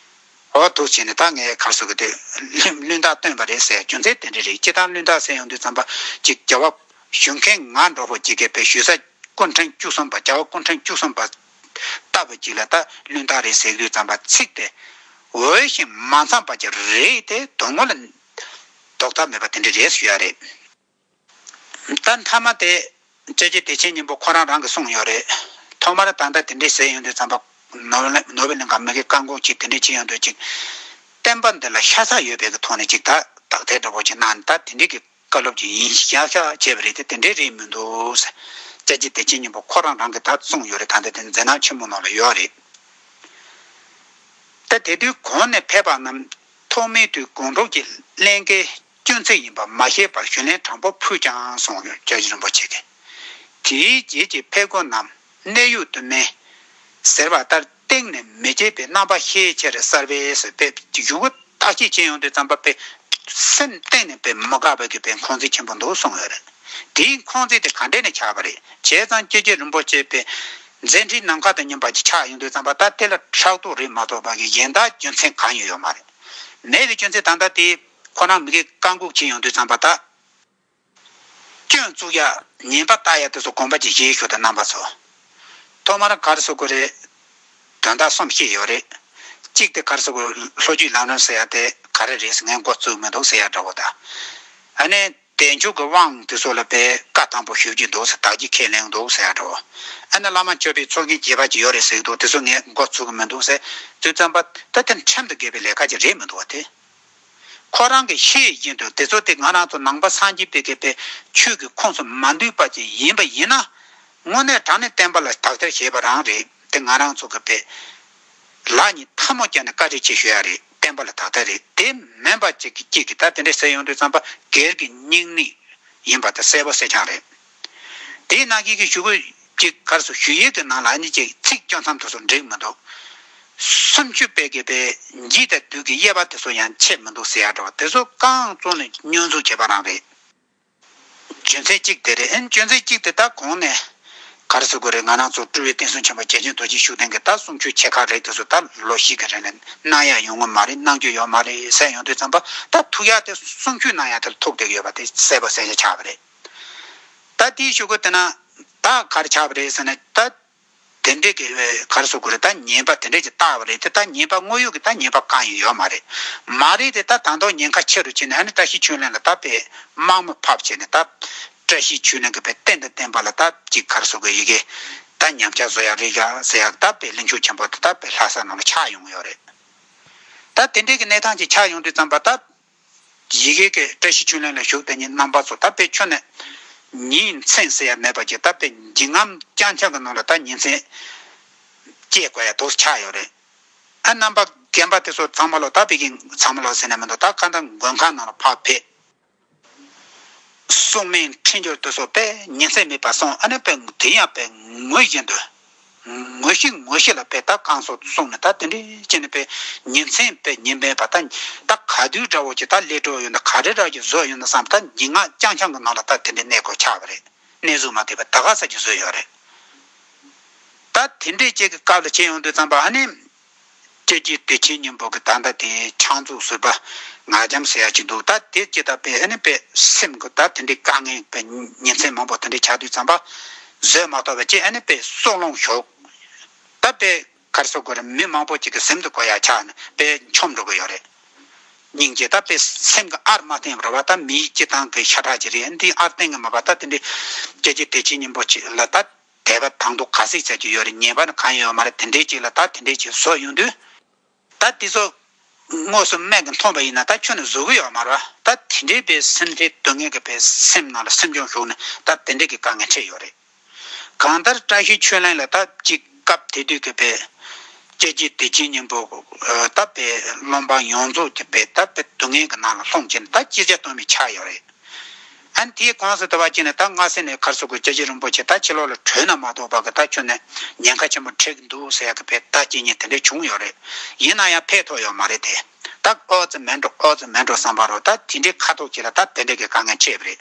འོ་འདུག་བྱས་ནས་ད་ངས་ག་རེ་ཟེར་གི་དེ་བླུན་བླུན་རྟགས་སྟོན་པ་རེད་ཟེར་ཡ་རྒྱུ་མཚན་དེ་འདྲ་རེད། སྤྱིར་བཏང་བླུན་རྟགས་ཟེར་ཡོང་དུས་ཙམ་པ་ཅིག་རྒྱལ་བ་ཞུ་མཁན་ང་འདྲ་པོ་ཅིག་གིས་དཔེ་ཞུ་ས་སྐུ་ཕྲེང་བཅུ་གསུམ་པ་རྒྱལ་བ་སྐུ་ཕྲེང་བཅུ་གསུམ་པ་ལྟ་བུ་ཅིག་ལ་ད་བླུན་རྟགས་རེད་ཟེར་གི་དུས་ཙམ་པ་ཚིག་དེ་འོས་ཤིང་མ་འཚམས་པ་ཅིག་རེད་དེ་དོན་དངོས་ལ་ལྡོག་ཐབས་མེད་པ་དེ་འདྲ་རེད་ཞུ་ཡ་རེད། ད་མཐའ་མ་དེ། སྐྱབས་རྗེ་བདེ་ཆེན་སྙིང་པོ་ཁོ་རང་རང་གིས་གསུངས་ཡོད་རེད། ཐོག་མར་ད་ལྟ་དེ་འདྲས་ཟེར་ཡོང་དུས་ཙམ་པ། ནོར་ལ་ནོར་བུ་གླིང་ག་མི་གི་བཀའ་དགོངས་ཅིག་དེ་འདྲས་བྱེད་ཡོང་དུས་ཅིག་བསྟན་པ་འདི་ལ་ཤ་ཚ་ཡོད་པའི་གི་ཐོག་ནས་ཅིག་ད་དག་ཐེར་འདྲ་པོ་ཅིག་གནང་ད་དེ་འདྲས་ཀྱི་བཀའ་སློབ་ཅིག་ཡིན་ཤག་ཤག་བྱས་པ་རེད་དེ་དེ་འདྲས་རེད་མི་འདུག་ཟེར། སྐྱབས་རྗེ་བདེ་ཆེན་སྙིང་པོ་ཁོ་རང་རང་གིས་ད་གསུངས་ཡོད་རེད། ད་ལྟ་དེ་མཛད་རྣམ་ཆེན་མོ་ནང་ལ་ཡོད་རེད། ད་དེ་དུས་གོང་ནས་ཕེབས་པ་རྣམས་ཐོག་མའི་དུས་དགོང་དྲོ་གི་ལྷན་སྐྱེས་སྐྱོན་ཚིག་ཡིན་པ་མ་ཤེས་པར་ཞུ་ལན་དྲང་པོ་ཕུལ་ཀྱང་གསུངས་ཡོད། སྐྱབས་རྗེ་རིན་པོ་ཆེ་གིས། དེའི་རྗེས་ཀྱི་ཕེབས་སྒོ་རྣམས་གནས་དབྱུག་ཏུ་མེ་ཟེར་བ་ལྟར་གཏིང་ནས་མི་བརྗེད་པའི་རྣམ་པ་ཤས་ཆེར་གསལ་བས་ཟེར་བས་གཞུག་གུ་བརྟག་དཔྱད་བྱེད་ཡོང་དུས་ཙམ་པ་པས་སེམས་གཏིང་ནས་པས་མི་དགའ་བའི་གི་པས་འཁོན་འཛིན་ཆེན་པོ་འདུག་གསུངས་ཡོད་རེད། དེའི་ཁུངས་བཙན་དེ་ག་འདྲས་ནས་ཆགས་པ་རེད། བྱས་ཙང་སྐྱེས་ཆེན་རིན་པོ་ཆེ་པའི་མཛད་འཕྲིན་ནམ་མཁའ་དང་མཉམ་པ་ཅིག་ཆགས་ཡོང་དུས་ཙམ་པ། ད་དེ་ལ་ཕྲག་དོག་རེད་མ་གཏོགས་པ་གི་གཞན་དག་རྒྱུ་མཚན་གང་ཡང་ཡོད་མ་རེད། མེད་པའི་རྒྱུ་མཚན་ད་ལྟ་དེ་ཁོ་རང་མི་གིས་བཀའ་འགུག་བྱེད་ཡོང་དུས་ཙམ་པ། ད་སྐྱོན་བཙུགས་ཡ། ཉེས་པ་བཏགས་ཡ་དེ་ཚོ་དགོངས་པ་ཅིག་བཞེས་ཤོག་དང་རྣམ་པ་ཚོ། ཐོག་མར་ག་རེ་ཟེར་དགོས་རེད། དོན་དག་གསུམ་བཤད་ཡོད་རེད། གཅིག་དེ་ག་རེ་ཟེར་དགོས། ལྷོ་རྒྱུད་ལམ་རིམ་ཟེར་ཡ་དེ་ག་རེ་རེད་ཟེར། ངས་འགོ་བཙུགས་མི་འདུག་ཟེར་ཡ་འདྲ་བོ་དང་། ཨ་ནི་བདེ་མཆོག་གི་དབང་དེ་ཚོ་ལ་དཔེ་བཀའ་དམ་པོ་ཞུ་རྒྱུ་འདུག་ཟེར། བདག་གིས་ཁས་ལེན་འདུག་ཟེར་ཡ་འདྲ་བོ། ཨ་ནི་བླ་མ་མཆོད་པའི་ཚོགས་རྒྱན་རྒྱས་པ་ཅིག་ཡོད་རེད་ཟེར་གི་འདུག་དེ་ཚོ་ངས་འགོ་ཚུགས་གི་མི་འདུག་ཟེར་དུས་ཙམ་པ། ད་དེ་ཁྲིམས་དང་འགལ་བའི་ལས་ཀ་ཅིག་རེད་མི་འདུག་བ་དེ། ཁོ་རང་གིས་ཤེས་བཞིན་དུ་དེ་ཚོ་དེ་ང་རང་ཚོ་ནང་པ་སངས་རྒྱས་པའི་གི་པའི་ཆོས་ཀྱི་ཁོངས་སུ་མ་འདུས་པ་ཅིག་ཡིན་པ་ཡིན་ན། དངོས་གནས་དྲང་གནས་བསྟན་པ་ལ་དག་ཐེར་བྱེད་པ་རང་རེད། དེ་ང་རང་ཚོ་གི་པའི་ལག་གཉིས་ཐལ་མོ་བརྒྱབ་ནས་བཀའ་དྲིན་ཆེ་ཞུ་ཡ་རེད། བསྟན་པ་ལ་དག་ཐེར་རེད། དེ་མིན་པ་ཅིག་གི་གཅིག་གིས་ད་དེ་འདྲས་ཟེར་ཡོང་དུས་ཙམ་པ། སྒེར་གྱི་སྙིང་ནད་ཡིན་པ་དེ་གསལ་པོ་གསལ་རྐྱང་རེད། དེའི་ནང་གི་གི་ཞུ་དགོས་ཅིག་ག་རེ་ཟེར། ཞུ་ཡིག་གི་ནང་ལ་ཨ་ནི་ཅིག་ཚིག་བཅོ་མཚམས་དེ་ཚོ་འགྲིག་མི་འདུག་སུམ་ཅུ་པའི་གི་པའི་འཇིགས་དང་སྡུག་གི་དབྱེ་བ་དེ་ཚོ་ཡང་ཕྱེ་མི་འདུག་ཟེར་ཡ་འདྲ་བ་དེ་ཚོ་རྐང་བཙུགས་ནས་བསྙོན་འཛུགས་བྱས་པ་རང་རེད། རྒྱུ་མཚན་གཅིག་དེ་རེད། ཨ་ནི་རྒྱུ་མཚན་གཅིག་དེ་ད་གོང་ནས་ག་རེ་ཟེར་དགོས་རེད། ང་རང་ཚོ་སྤྲུལ་པའི་བསྟན་སྲུང་ཆེན་པོ་རྒྱལ་ཆེན་རྡོ་རྗེ་ཤུགས་ལྡན་གྱི་ད་གསུང་ཆོས་ཆེ་ཁག་རེད། དེ་ཚོ་ད་ལོ་བཞི་གི་རིང་ལ་གནང་ཡ་ཡོང་གི་མ་རེད། གནང་རྒྱུ་ཡོད་མ་རེད་ཟེར་ཡོང་དུས་ཙམ་པ། ད་ཐུག་ཡ་དེ་གསུང་ཆོས་གནང་ཡ་དེ་ལ་ཐུག་བསྡད་ཡོད་པ་དེ་གསལ་པོ་གསལ་རྐྱང་ཆགས་པ་རེད། ད་དེའི་གཞུག་གུ་དེ་ན་ད་ག་རེ་ཆགས་པ་རེད་ཟེར་ན། ད་དེ་འདྲས་ཀྱི་ག་རེ་ཟེར་དགོས་རེད། ད་ཉེས་པ་དེ་འདྲས་ཀྱི་བཏགས་པ་རེད་དེ། ད་ཉེས་པ་དངོས་ཡོད་ཀྱི་ད་ཉེས་པ་གང་ཡང་ཡོད་མ་རེད། མ་རེད་དེ། ད་ད་དུང་ཉེན་ཁ་ཆེ་རུ་ཕྱིན་ནས། ཨ་ནི་བཀྲ་ཤིས་ཆོས་གླིང་ལ་ད་དཔེ་དམག་མི་ཕབ་བྱས་ནས། ད་བཀྲ་ཤིས་ཆོས་གླིང་གི་དཔེ་རྟེན་དང་བརྟེན་པ་ལ་ད་ཅིག་ག་རེ་ཟེར་དགོས། ཡི་གེ་ད་ཉམས་ཆག་བཟོ་ཡ་རེད་ཡ་ཟེར་ཡ། ད་དཔེ་གླིང་ཤོག་ཆེན་པོ་དེ་ད་དཔེ་ལྷ་ས་ནང་ལ་ཆགས་ཡོང་གི་ཡོད་རེད། ད་དེ་འདྲས་ཀྱི་གནས་སྟངས་ཅིག་ཆགས་ཡོང་དུས་ཙམ་པ། ད་ཡི་གེ་གི་བཀྲ་ཤིས་ཆོས་གླིང་ལ་བཞུགས་དེ་ཉིད་རྣམ་པ་ཚོ་ད་དཔེ་ཁྱོན་ནས་ཉིན་མཚན་ཟེར་ཡ་མེད་པ་ཅིག་ད་དཔེ་འཇིགས་རྔམ་རྐྱང་རྐྱང་གི་ནང་ལ་ད་ཉིན་མཚན་སྐྱེལ་དགོས་ཡ་དོགས་ཆགས་ཡོད་རེད། ཨ་རྣམ་པ་རྒན་པ་དེ་ཚོ་ཚང་མ་ལོ། ད་དཔེ་གི་ཚང་མ་ལོ་ཟེར་ན་མི་འདུག་ད་གང་ལྟར་མགོན་ཁང་ནང་ལ་ཕར་ཕེབས། སྲུང་མའི་འཕྲིན་བཅོལ་དེ་ཚོ་དཔེ་ཉིན་མཚན་མེད་པར་སྲུང་། ཨ་ནི་དཔེ་དེ་ཡང་དཔེ་ངུ་བཞིན་དུ། ངུ་ཤི་ངུ་ཤི་ལ་དཔེ་ད་གང་སོགས་སོང་ནས། ད་དེ་འདྲའི་བྱས་ནས་དཔེ་ཉིན་མཚན་དཔེ་ཉིན་མེད་པ། ད་ད་ག་དུས་འདྲ་བོ་ཅིག་ད་ལས་འགྲོ་ཡོད་ན། ག་རེ་འདྲ་ཅིག་བཟོ་ཡོད་ན་བསམ། ད་ཉིན་ངག་རྐྱང་རྐྱང་གི་ནང་ལ་ད་དེ་འདྲའི་གནས་སྐོར་ཆགས་པ་རེད། གནས་གཟུགས་མ་དེ་བས་ད་ག་ས་ཅིག་བཟོས་ཡོད་རེད། ད་དེ་འདྲའི་ཅིག་གི་སྐབས་ལ་བྱས་ཡོང་དུས་ཙམ་པ། ཨ་ནི་སྐྱེས་རྗེ་བདེ་ཆེན་སྙིང་པོ་གི་ད་ལྟ་དེ་ཕྱག་མཛུབ་ཟུར་པ་ངག་འཇམ་ཟེར་ཡ་ཅིག་འདུག་ད་དེ་ཅིག་ད་དཔེ་ཨ་ནི་དཔེ་སེམས་ཀྱི་ད་དེ་འདྲའི་དཀའ་ངལ་དཔེ་ཉིན་མཚན་མང་པོ་དེ་འདྲའི་ཆགས་དུས་ཙམ་པ། བཟོད་མ་ཐུབ་པ་བྱས། ཨ་ནི་དཔེ་སྲོག་ལོང་ཞོག་ད་དཔེ་ག་རེ་ཟེར་དགོས་རེད། མི་མང་པོ་ཅིག་གི་གཟིམ་དུ་གོ་ཡ་ཆགས་ནས་དཔེ་འཁྱོམ་འགྲོ་གི་ཡོད་རེད། སྙིང་རྗེ་ད་དཔེ་སེམས་ཀྱི་ཨར་མ་བརྟན་པ་རེད་བ། ད་མིའི་སྤྱི་བཏང་གི་ཤ་ཁྲག་ཅིག་རེད། འདི་ཨར་བརྟན་གི་མ་པ། ད་དེ་འདྲའི་སྐྱེས་རྗེ་བདེ་ཆེན་སྙིང་པོ་ཅིག་ལ་ད་དད་པ་དང་དུ་ག་ཚིག་ཟེར་གྱི་ཡོད་རེད། ཉེས་པ་ནི་གང་ཡང་ཡོད་མ་རེད། དེ་འདྲའི་ཅིག་ལ་ད་དེ་འདྲའི་ཅིག་བཟོ་ཡོང་དུས། ད་དེ་ཚོ་དངོས་སུ་སྨན་གྱིས་འཐུངས་པ་ཡིན་ན་ད་ཁྱོན་ནས་བཟོ་གི་ཡོད་མ་རེད་བ། ད་དེ་འདྲའི་པའི་སེམས་ཁྲལ་སྡུག་བསྔལ་གྱི་པའི་སེམས་ནང་ལ་སེམས་སྦྱོང་ཞུགས་ནས་ད་དེ་འདྲའི་གི་དཀའ་ངལ་འཕྲད་ཡོད་རེད། གང་ལྟར་བཀྲ་ཤིས་ཆོས་གླིང་ལ་ད་ཅིག་སྐབས་དེ་དུས་ཀྱི་པའི་སྐྱེས་རྗེ་བདེ་ཆེན་སྙིང་པོ་ད་པའི་སློབ་འབངས་ཡོངས་རྫོགས་ཀྱི་པའི་ད་པའི་སྡུག་བསྔལ་གྱི་ནང་ལ་ལྷུང་བྱས་ནས་ད་ཅི་བྱ་གཏོལ་མེད་ཆགས་ཡོད་རེད། ཨ་ནི་དེའི་གོང་དུ་དུ་བ་ཅི་ནས་ད་སྔ་ས་ནས་ག་རེ་ཟེར་དགོས། སྐྱེས་རྗེ་རིན་པོ་ཆེ་ད་ཕྱི་ལོགས་ལ་བྲོས་ན་མ་གཏོགས་པ་གི་ད་ཁྱོན་ནས་ཉེན་ཁ་ཆེན་པོ་འཕྲད་ཀྱི་འདུག་ཟེར་ཡ་གི་པའི་ད་ཇི་སྙེད་དེ་འདྲ་བྱུང་ཡོད་རེད། ཡིན་ན་ཡང་ཕེབས་ཐུབ་ཡོད་མ་རེད་དེ། ད་ཨོ་ཙི་མེད་འགྲོ་ཨོ་ཙི་མེད་འགྲོ་བསམ་པ་རོ། ད་དེ་འདྲའི་ཁ་ཐུག་ཅིག་ལ་ད་དེ་འདྲའི་གི་དཀའ་ངལ་འཕྲད་པ་རེད།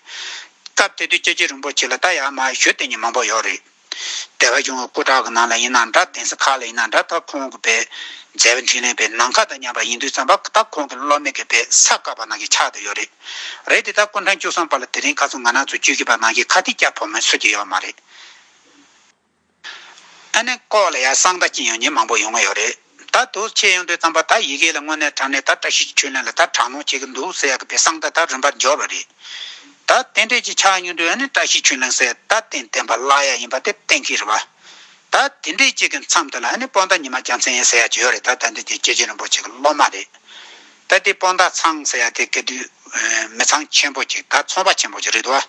སྐབས་དེ་དུས་སྐྱེས་རྗེ་རིན་པོ་ཆེ་ལ་ད་ཡར་མར་ཞུ་བསྡད་མཁན་མང་པོ་ཡོད་རེད། སྡེ་པ་གཞུང་གི་སྐུ་དྲག་གི་ནང་ལ་ཡིན་ན་འདྲ། གདན་ས་ཁག་ལ་ཡིན་ན་འདྲ། ད་ཁོང་གི་པའི་མཛད་པ་འཕྲིན་ལས་པའི་ནམ་མཁའ་དང་མཉམ་པ་ཡིན་དུས་ཙམ་པ། ད་ཁོང་གི་སློབ་མའི་གི་པའི་ས་བཀབ་པ་ནང་གི་ཆགས་བསྡད་ཡོད་རེད། རེད་དེ་ད་སྐུ་ཕྲེང་བཅུ་གསུམ་པ་ལ་དེ་རིང་ཁ་སང་ང་རང་ཚོ་བརྗོད་ཀྱི་པ་ནང་གི་ཁ་ཐིག་རྒྱག་ཕོད་མཁན་སུ་གཅིག་ཡོད་མ་རེད། ཨ་ནི་ལྐོག་ལ་ཡ་གསང་བརྡ་སྐྱེལ་ཡོང་མཁན་མང་པོ་ཡོང་གི་ཡོད་རེད། ད་དུ་ཆེ་ཡོང་དུས་ཙམ་པ་ད་ཡི་གེ་ལ་དངོས་གནས་དྲང་གནས་ད་བཀྲ་ཤིས་ཆོས་གླིང་ལ་ད་དྲག་གནོན་བྱེད་ཀྱི་འདུག་ཟེར་ཡ་གི་པའི་གསང་བརྡ་ད་རིམ་པར་འབྱོར་བ་རེད། ད་དེ་འདྲས་ཅིག་ཆགས་ཡོང་དུས་ཨ་ནི་བཀྲ་ཤིས་ཆོས་གླིང་ཟེར་ད་རྟེན་བརྟེན་པ་བརླག་ཡ་ཡིན་པ་དེ་གཏན་འཁེལ་རེད་བ། ད་དེ་འདྲས་ཅིག་གི་མཚམས་དེ་ལ་ཨ་ནི་སྤོན་ཟླ་ཉི་མ་རྒྱལ་མཚན་ཟེར་ཡ་ཅིག་ཡོད་རེད། ད་ད་འདི་དེ་སྐྱེས་ཆེན་རིན་པོ་ཆེ་གི་སློབ་མ་རེད། ད་དེ་སྤོན་ཟླ་ཚང་ཟེར་ཡ་དེ་ག་དུས་མི་ཚང་ཆེན་པོ་ཅིག་ད་ཚོང་པ་ཆེན་པོ་ཅིག་རེད་འདུག་བ།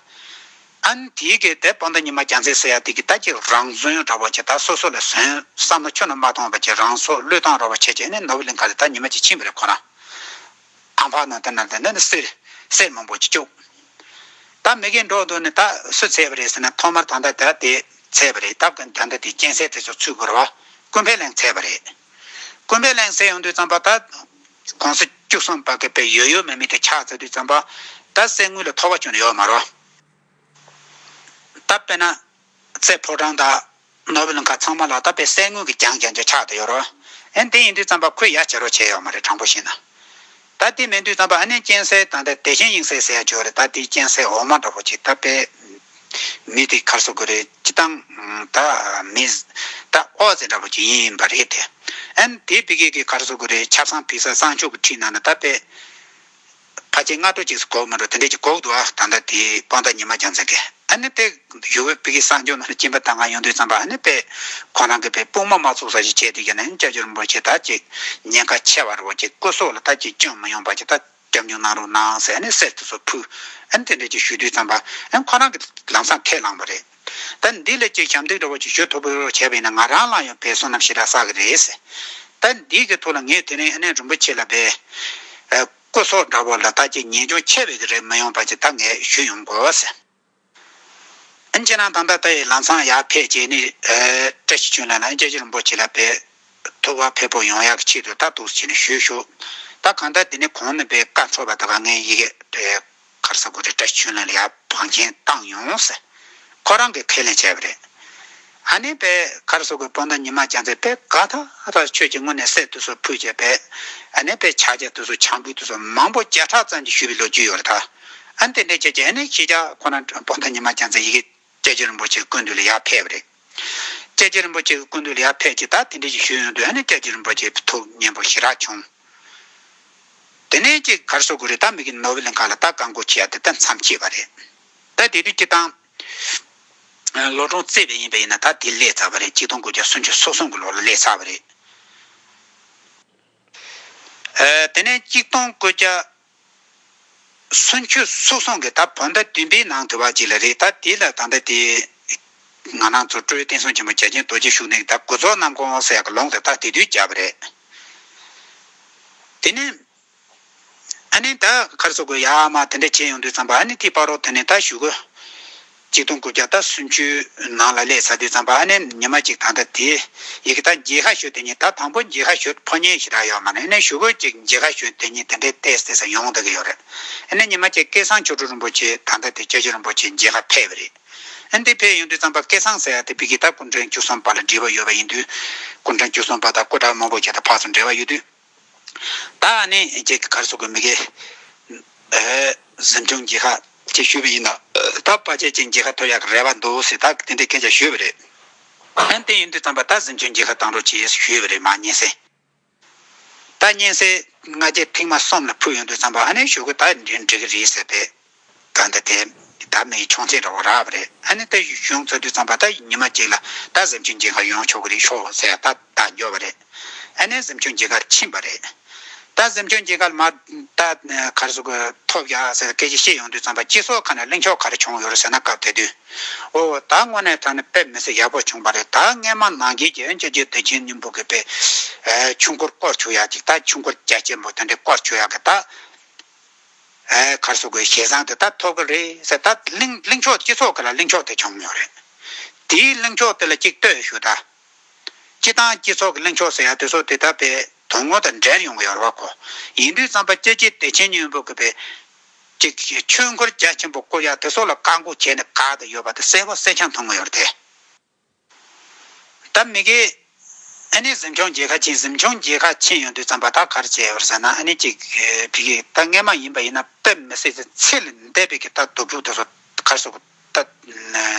ཨ་ནི་དེའི་གི་དེ་སྤོན་ཟླ་ཉི་མ་རྒྱལ་མཚན་ཟེར་ཡ་དེ་གི་ད་ཅིག་རང་བཙོན་འདྲ་བོ་ཅིག་ད་སོ་སོ་ལ་བཟོན་བསམ་བློ་ཁྱོན་ནས་མ་གཏོང་བ་ཅིག་རང་སྲོག་བློས་བཏང་འདྲ་བོ་བྱས་བྱས་ནས་ནོར་བུ་གླིང་ཁ་ལ་ད་ཉི་མ་ཅིག་ཕྱིན་པ་རེད་ཁོ་རང་། ཨམ་ཕ་ནང་དེ་ན་དེ་ནས་གསེར་གསེར་མང་པོ་ཅིག་བཅུག་ད་མི་རྒན་འགྲོ་འདུག་ནས་ད་སུ་འཚོལ་བ་རེད་ཟེར་ན། ཐོག་མར་ད་ལྟ་ད་དེ་འཚོལ་བ་རེད། སྟབས་ཀྱིས་ད་ལྟ་དེ་རྐྱེན་སེལ་དེ་ཚོ་ཚུད་དགོས་རེད་བ། ཀུན་ཕན་གླིང་འཚོལ་བ་རེད། ཀུན་ཕན་གླིང་འཚོལ་ཡོང་དུས་ཙམ་པ་ད་གོང་ས་བཅུ་གསུམ་པ་གི་པའི་ཡོད་ཡོད་མེད་མེད་དེ་ཆགས་ཚར་དུས་ཙམ་པ། ད་གསེར་དངུལ་ལ་ཐོགས་པ་ཁྱོན་ནས་ཡོད་མ་རེད་བ། ད་དཔེར་ན་རྩེ་ཕོ་བྲང་དང་ནོར་བུ་གླིང་ཁ་ཚང་མ་ལ་ད་དཔེ་གསེར་དངུལ་གྱི་གྱང་གྱང་ཅིག་ཆགས་བསྡད་ཡོད་རེད། ཨ་ནི་དེ་ཡིན་དུས་ཙམ་པ་ཁོས་ཡ་བྱེད་རོགས་བྱས་ཡོད་མ་རེད། དྲང་པོ་བཤད་ན། ད་དེ་མེད་དུས་ཙམ་པ་ཨ་ནི་སྤྱན་གསལ་ད་ལྟ་བདེ་ཆེན་དབྱིངས་གསལ་ཟེར་ཡ་ཅིག་ཡོད་རེད། ད་དེ་སྤྱན་གསལ་འོག་མ་འདྲ་པོ་ཅིག་ད་དཔེ་མི་དེ་ག་རེ་ཟེར་དགོས་རེད། སྤྱིར་བཏང་ད་མི་ད་ཨོ་ཙི་འདྲ་པོ་ཅིག་ཡིན་པ་རེད་དེ། ཨ་ནི་དེ་ཕ་གི་གི་ག་རེ་ཟེར་དགོས་རེད། ཆབ་གསང་ཕེབས་ས་གསང་ཕྱོགས་ཀྱི་ཁྲིད་ནང་ན་ད་དཔེ་ཕལ་ཆེར་སྔ་དྲོ་གཅིག་སུ་གོ་མ་འགྲོ་དེ་འདྲས་ཅིག་གོ་འདུག་ཨ། ད་ལྟ་དེའི་དཔང་རྟགས་ཉི་མ་རྒྱལ་མཚན་གྱི་ཨ་ནི་དེ་ཡུལ་བོད་ཕ་གི་གསང་སྤྱོད་ནང་ལ་སྦྱིན་པ་ད་ང་ཡོང་དུས་ཙམ་པ་ཨ་ནི་དཔེ་ཁོ་རང་གི་དཔེ་དཔུང་མ་མ་ཚུགས་ས་ཞིག་བྱས་དེ་ག་ནས་སྐྱབས་རྗེ་རིན་པོ་ཆེ་ད་ཅིག་ཉེན་ཁ་ཆེ་བ་རེད་བ། ཅིག་སྐུ་སྲོག་ལ་ད་ཅིག་སྐྱོན་མི་ཡོང་པ་ཅིག་ད་སྐྱབས་འཇུག་གནང་རོགས་གནང་ཟེར་ཨ་ནི་གསེར་དེ་ཚོ་ཕུལ། ཨ་ནི་དེ་འདྲས་ཅིག་ཞུ་དུས་ཙམ་པ་ཨ་ནི་ཁོ་རང་གི་ལམ་སང་ཁས་བླངས་པ་རེད། ད་འདི་ལས་ཅིག་ཞབས་འདེགས་འདྲ་བོ་ཅིག་ཞུ་ཐུབ་པ་བྱས་པ་ཡིན་ན་ང་རང་ལ་ཡང་དཔེ་བསོད་ནམས་ཞེ་དྲག་བསགས་ཀྱི་རེད་ཟེར། ད་འདི་གི་ཐོག་ལ་ངས་དེ་རིང་ཨ་ནི་རིན་པོ་ཆེ་ལ་དཔེ་ཨ་སྐུ་སྲོག་འདྲ་བོ་ལ་ད་ཅིག་ཉེས་སྐྱོན་ཆེ་བའི་གི་རེད་མི་ཡོང་པ་ཅིག་ད་ངས་ཞུས་ཡོང་དགོས་ཟེར། ཨ་ནི་ཁྱེད་རང་ད་ལྟ་ད་ཡི་ལམ་སང་ཡར་ཕེབས་རྗེས་ནི་ཨ་བཀྲ་ཤིས་ཆོས་གླིང་ལ་ཨ་ནི་སྐྱབས་རྗེ་རིན་པོ་ཆེ་ལ་དཔེ་ཐུགས་ཁུར་ཕེབས་པོ་ཡོང་ཡག་གི་ཆེད་དུ་ད་འདུག་སེ་བྱས་ནས་ཞུས་ཞུ། ད་གང་ལྟར་དེ་ནི་གོང་ནས་དཔེ་བཀའ་འཁྲོལ་བ་དེ་ག་ངས་ཡི་གེ་དེ་ག་རེ་ཟེར་དགོས་རེད། བཀྲ་ཤིས་ཆོས་གླིང་ལ་ཡར་བང་ཆེན་བཏང་ཡོང་ཟེར། ཁོ་རང་གིས་ཁས་ལེན་བྱས་པ་རེད། ཨ་ནི་དཔེ་ག་རེ་ཟེར་དགོས། དཔང་རྟགས་ཉི་མ་རྒྱལ་མཚན་དཔེ་དགའ་ཐག་ར་ཆོས་ཀྱི་དངོས་གནས་གསེར་དེ་ཚོ་ཕུལ་བྱས་པས། ཨ་ནི་དཔེ་ཕྱག་རྒྱ་དེ་ཚོ་ཕྱག་འབུལ་དེ་ཚོ་མང་པོ་བརྒྱ་ཕྲག་ཙམ་ཅིག་ཞུས་པའི་ལོ་རྒྱུས་ཡོད་རེད་ད། ཨ་ནི་དེ་འདྲས་བྱས་བྱས་ཨ་ནི་ཕྱི་རྒྱལ་ཁོ་རང་དཔང་རྟགས་ཉི་མ་རྒྱལ་མཚན་ཡི་གེ་སྐྱབས་རྗེ་རིན་པོ་ཆེའི་སྐུ་མདུན་ལ་ཡར་ཕེབས་པ་རེད། སྐྱབས་རྗེ་རིན་པོ་ཆེ་གི་སྐུ་མདུན་ལ་ཡར་ཕེབས་ཀྱི་ད་དེ་འདྲ་ཞིག་ཞུས་ཡོང་དུས་ཨ་ནི་སྐྱབས་རྗེ་རིན་པོ་ཆེ་ཐུགས་མཉེས་པོ་ཞེ་དྲག་བྱུང་། དེ་ནས་ཅིག་ག་རེ་ཟེར་དགོས་རེད། ད་མི་གི་ནོར་བུ་གླིང་ཁ་ལ་ད་བཀའ་བསྒོ་བྱེད་ཡ་དེ་ད་མཚམས་ཆད་པ་རེད། ད་དེ་དུས་སྤྱིར་བཏང་ལོ་གྲངས་བརྩིས་པ་ཡིན་པ་ཡིན་ན་ད་དེ་སླེབས་ཚར་བ་རེད། གཅིག་སྟོང་དགུ་བརྒྱ་སུམ་ཅུ་སོ་གསུམ་གི་ལོ་ལ་སླེབས་ཚར་བ་རེད། ཨ་དེ་ནས་གཅིག་སྟོང་དགུ་བརྒྱ་སུམ་ཅུ་སོ་གསུམ་གི་ད་བོད་ཟླ་བདུན་པའི་ནང་དུ་བ་ཅིག་ལ་རེད། ད་དེ་ལ་ད་ལྟ་དེ་ང་རང་ཚོ་སྤྲུལ་བསྟན་སྲུང་ཆེན་མོ་རྒྱལ་ཆེན་རྡོ་རྗེ་ཤུགས་ལྡན་གྱི་ད་དགུ་རྫོགས་རྣམ་ཀུན་ཟེར་ཡག་གི་ལུང་དེ་ད་དེ་དུས་བརྒྱབ་པ་རེད། དེ་ནས་ཨ་ནི་ད་ག་རེ་ཟེར་དགོས། ཡར་མར་དེ་འདྲ་བྱས་ཡོང་དུས་ཙམ་པ་ཨ་ནི་དེའི་བར་རོ་དེ་ནས་ད་གཞུག་གུ་གཅིག་སྟོང་དགུ་བརྒྱ་ད་སུམ་ཅུ་ནང་ལ་སླེབས་ཚར་དུས་ཙམ་པ་ཨ་ནི་ཉི་མ་གཅིག་ད་ལྟ་དེ་ཡི་གེ་ད་མཇལ་ཁ་ཞུ་དེ་ཉིན་ད་དང་པོ་མཇལ་ཁ་ཞུ་ཕོ་ཉ་ཞེ་དྲག་ཡོད་མ་རེད། ཨ་ནི་གཞུག་གུ་གཅིག་མཇལ་ཁ་ཞུ་དེ་ཉིན་དེ་འདྲའི་ཏོག་ཙམ་ཡོང་བསྡད་ཀྱི་ཡོད་རེད། ཨ་ནི་ཉི་མ་གཅིག་སྐལ་བཟང་ཆོས་དྲུག་རིན་པོ་ཆེ་ད་ལྟ་དེ་སྐྱབས་རྗེ་རིན་པོ་ཆེ་མཇལ་ཁ་ཕེབས་པ་རེད། ཨ་ནི་དེ་ཕེབས་ཡོང་དུས་ཙམ་པ་སྐལ་བཟང་ཟེར་ཡ་དེ་ཕ་གི་ད་སྐུ་ཕྲེང་བཅུ་གསུམ་པ་ལ་འབྲེལ་བ་ཡོད་པ་ཡིན་དུས་སྐུ་ཕྲེང་བཅུ་གསུམ་པ་དང་སྐུ་དྲག་མང་པོ་བྱས་ད་ཕར་ཚུར་འབྲེལ་བ་ཡོད་དུས། ད་ཨ་ནི་ཅིག་ག་རེ་ཟེར་དགོས། མི་གི་ཨེ་གཟིམ་ཆུང་མཇལ་ཁ་ཅིག་ཞུས་པ་ཡིན་ན་ད་ཕལ་ཆེར་ཅིག་མཇལ་ཁ་ཐོབ་ཡག་གི་རེ་བ་འདུག་ཟེར་ད་དེ་འདྲའི་སྐད་ཆ་ཞུས་པ་རེད། ཨ་ནི་དེ་ཡིན་དུས་ཙམ་པ་ད་གཟིམ་ཆུང་མཇལ་ཁ་བཏང་རོགས་བྱེད་ཞུས་པ་རེད། མར་སྙན་སེང་། ད་སྙན་སེང་སྔ་རྗེས་ཐེངས་མ་གསུམ་ལ་ཕུལ་ཡོང་དུས་ཙམ་པ་ཨ་ནི་གཞུག་གུ་ད་འགྲིག་འགྲིག་གི་རེད་ཟེར་པས། གང་ལྟར་དེ་ད་མི་ཆུང་ཚད་འདྲ་བོ་རག་པ་རེད། ཨ་ནི་ད་ཡོང་ཚར་དུས་ཙམ་པ་ད་ཉི་མ་གཅིག་ལ་ད་གཟིམ་ཆུང་མཇལ་ཁ་ཡོང་ཆོག་གི་རེད་ཤོག་ཟེར་ད་ད་འགྱོ་བ་རེད། ཨ་ནི་གཟིམ་ཆུང་མཇལ་ཁར་ཕྱིན་པ་རེད། ད་གཟིམ་ཆུང་མཇལ་ཁར་མ་ད་ག་རེ་ཟེར་དགོས། ཐོབ་ཡ་ཟེར་སྐད་ཆ་བཤད་ཡོང་དུས་ཙམ་པ་སྤྱི་ཚོགས་ཁ་ནས་གླེང་ཕྱོགས་ག་རེ་བྱུང་ཡོད་རེད་ཟེར་ན། སྐབས་དེ་དུས་ཨོ་ད་དངོས་གནས་དྲང་གནས་དཔེ་མི་སྲིད་ཡག་པོ་བྱུང་པ་རེད། ད་སྔས་མ་ནང་བཞིན་གྱི་ཨ་ནི་སྐྱབས་རྗེ་བདེ་ཆེན་སྙིང་པོ་གི་དཔེ་ཆོས་འཁོར་བསྐོར་ཆོག་ཡ་ཅིག་ད་ཆོས་འཁོར་རྒྱ་ཆེན་པོ་དེ་འདྲ་བསྐོར་ཆོག་ཡ་གི་ད། ཨེ་ག་རེ་ཟེར་དགོས། ཞལ་བཟང་དེ་ད་ཐོབ་ཀྱི་རེད་ཟེར་ད་གླེང་གླེང་ཕྱོགས་སྤྱི་ཚོགས་ཀྱི་ལ་གླེང་ཕྱོགས་དེ་བྱུང་ཡོད་རེད། དེའི་གླེང་ཕྱོགས་དེ་ལ་གཅིག་ལྟོས་ཞུ་ད། སྤྱི་བཏང་སྤྱི་ཚོགས་ཀྱི་གླེང་ཕྱོགས་ཟེར་ཡ་དེ་ཚོ་དེ་ད་དཔེ་དོན་དངོས་དང་འབྲེལ་ཡོང་གི་ཡོད་རེད་བ་ཁོ། ཡིན་དུས་ཙམ་པ་སྐྱབས་རྗེ་བདེ་ཆེན་སྙིང་པོ་གི་དཔེ་གཅིག་ཆོས་འཁོར་རྒྱ་ཆེན་པོ་བསྐོར་ཡ་དེ་ཚོ་ལ་བཀག་འགོག་བྱས་ནས་བཀག་བསྡད་ཡོད་པ་དེ་གསལ་པོ་གསལ་རྐྱང་མཐོང་གི་ཡོད་རེད་དེ། ད་མི་གིས་ཨ་ནི་གཟིམ་ཆུང་མཇལ་ཁ་ཕྱིན། གཟིམ་ཆུང་མཇལ་ཁ་ཕྱིན་ཡོང་དུས་ཙམ་པ་ད་ག་རེ་བྱས་ཡོད་རེད་ཟེར་ན། ཨ་ནི་ཅིག་ཕ་གི་ད་སྔས་མ་ཡིན་པ་ཡིན་ན་དཔེ་མི་སྲིད་ཚེ་ལས་འདས་པའི་གི་ད་སྡུག་སྦྱོང་དེ་ཚོ་ག་རེ་ཟེར་དགོས། ད་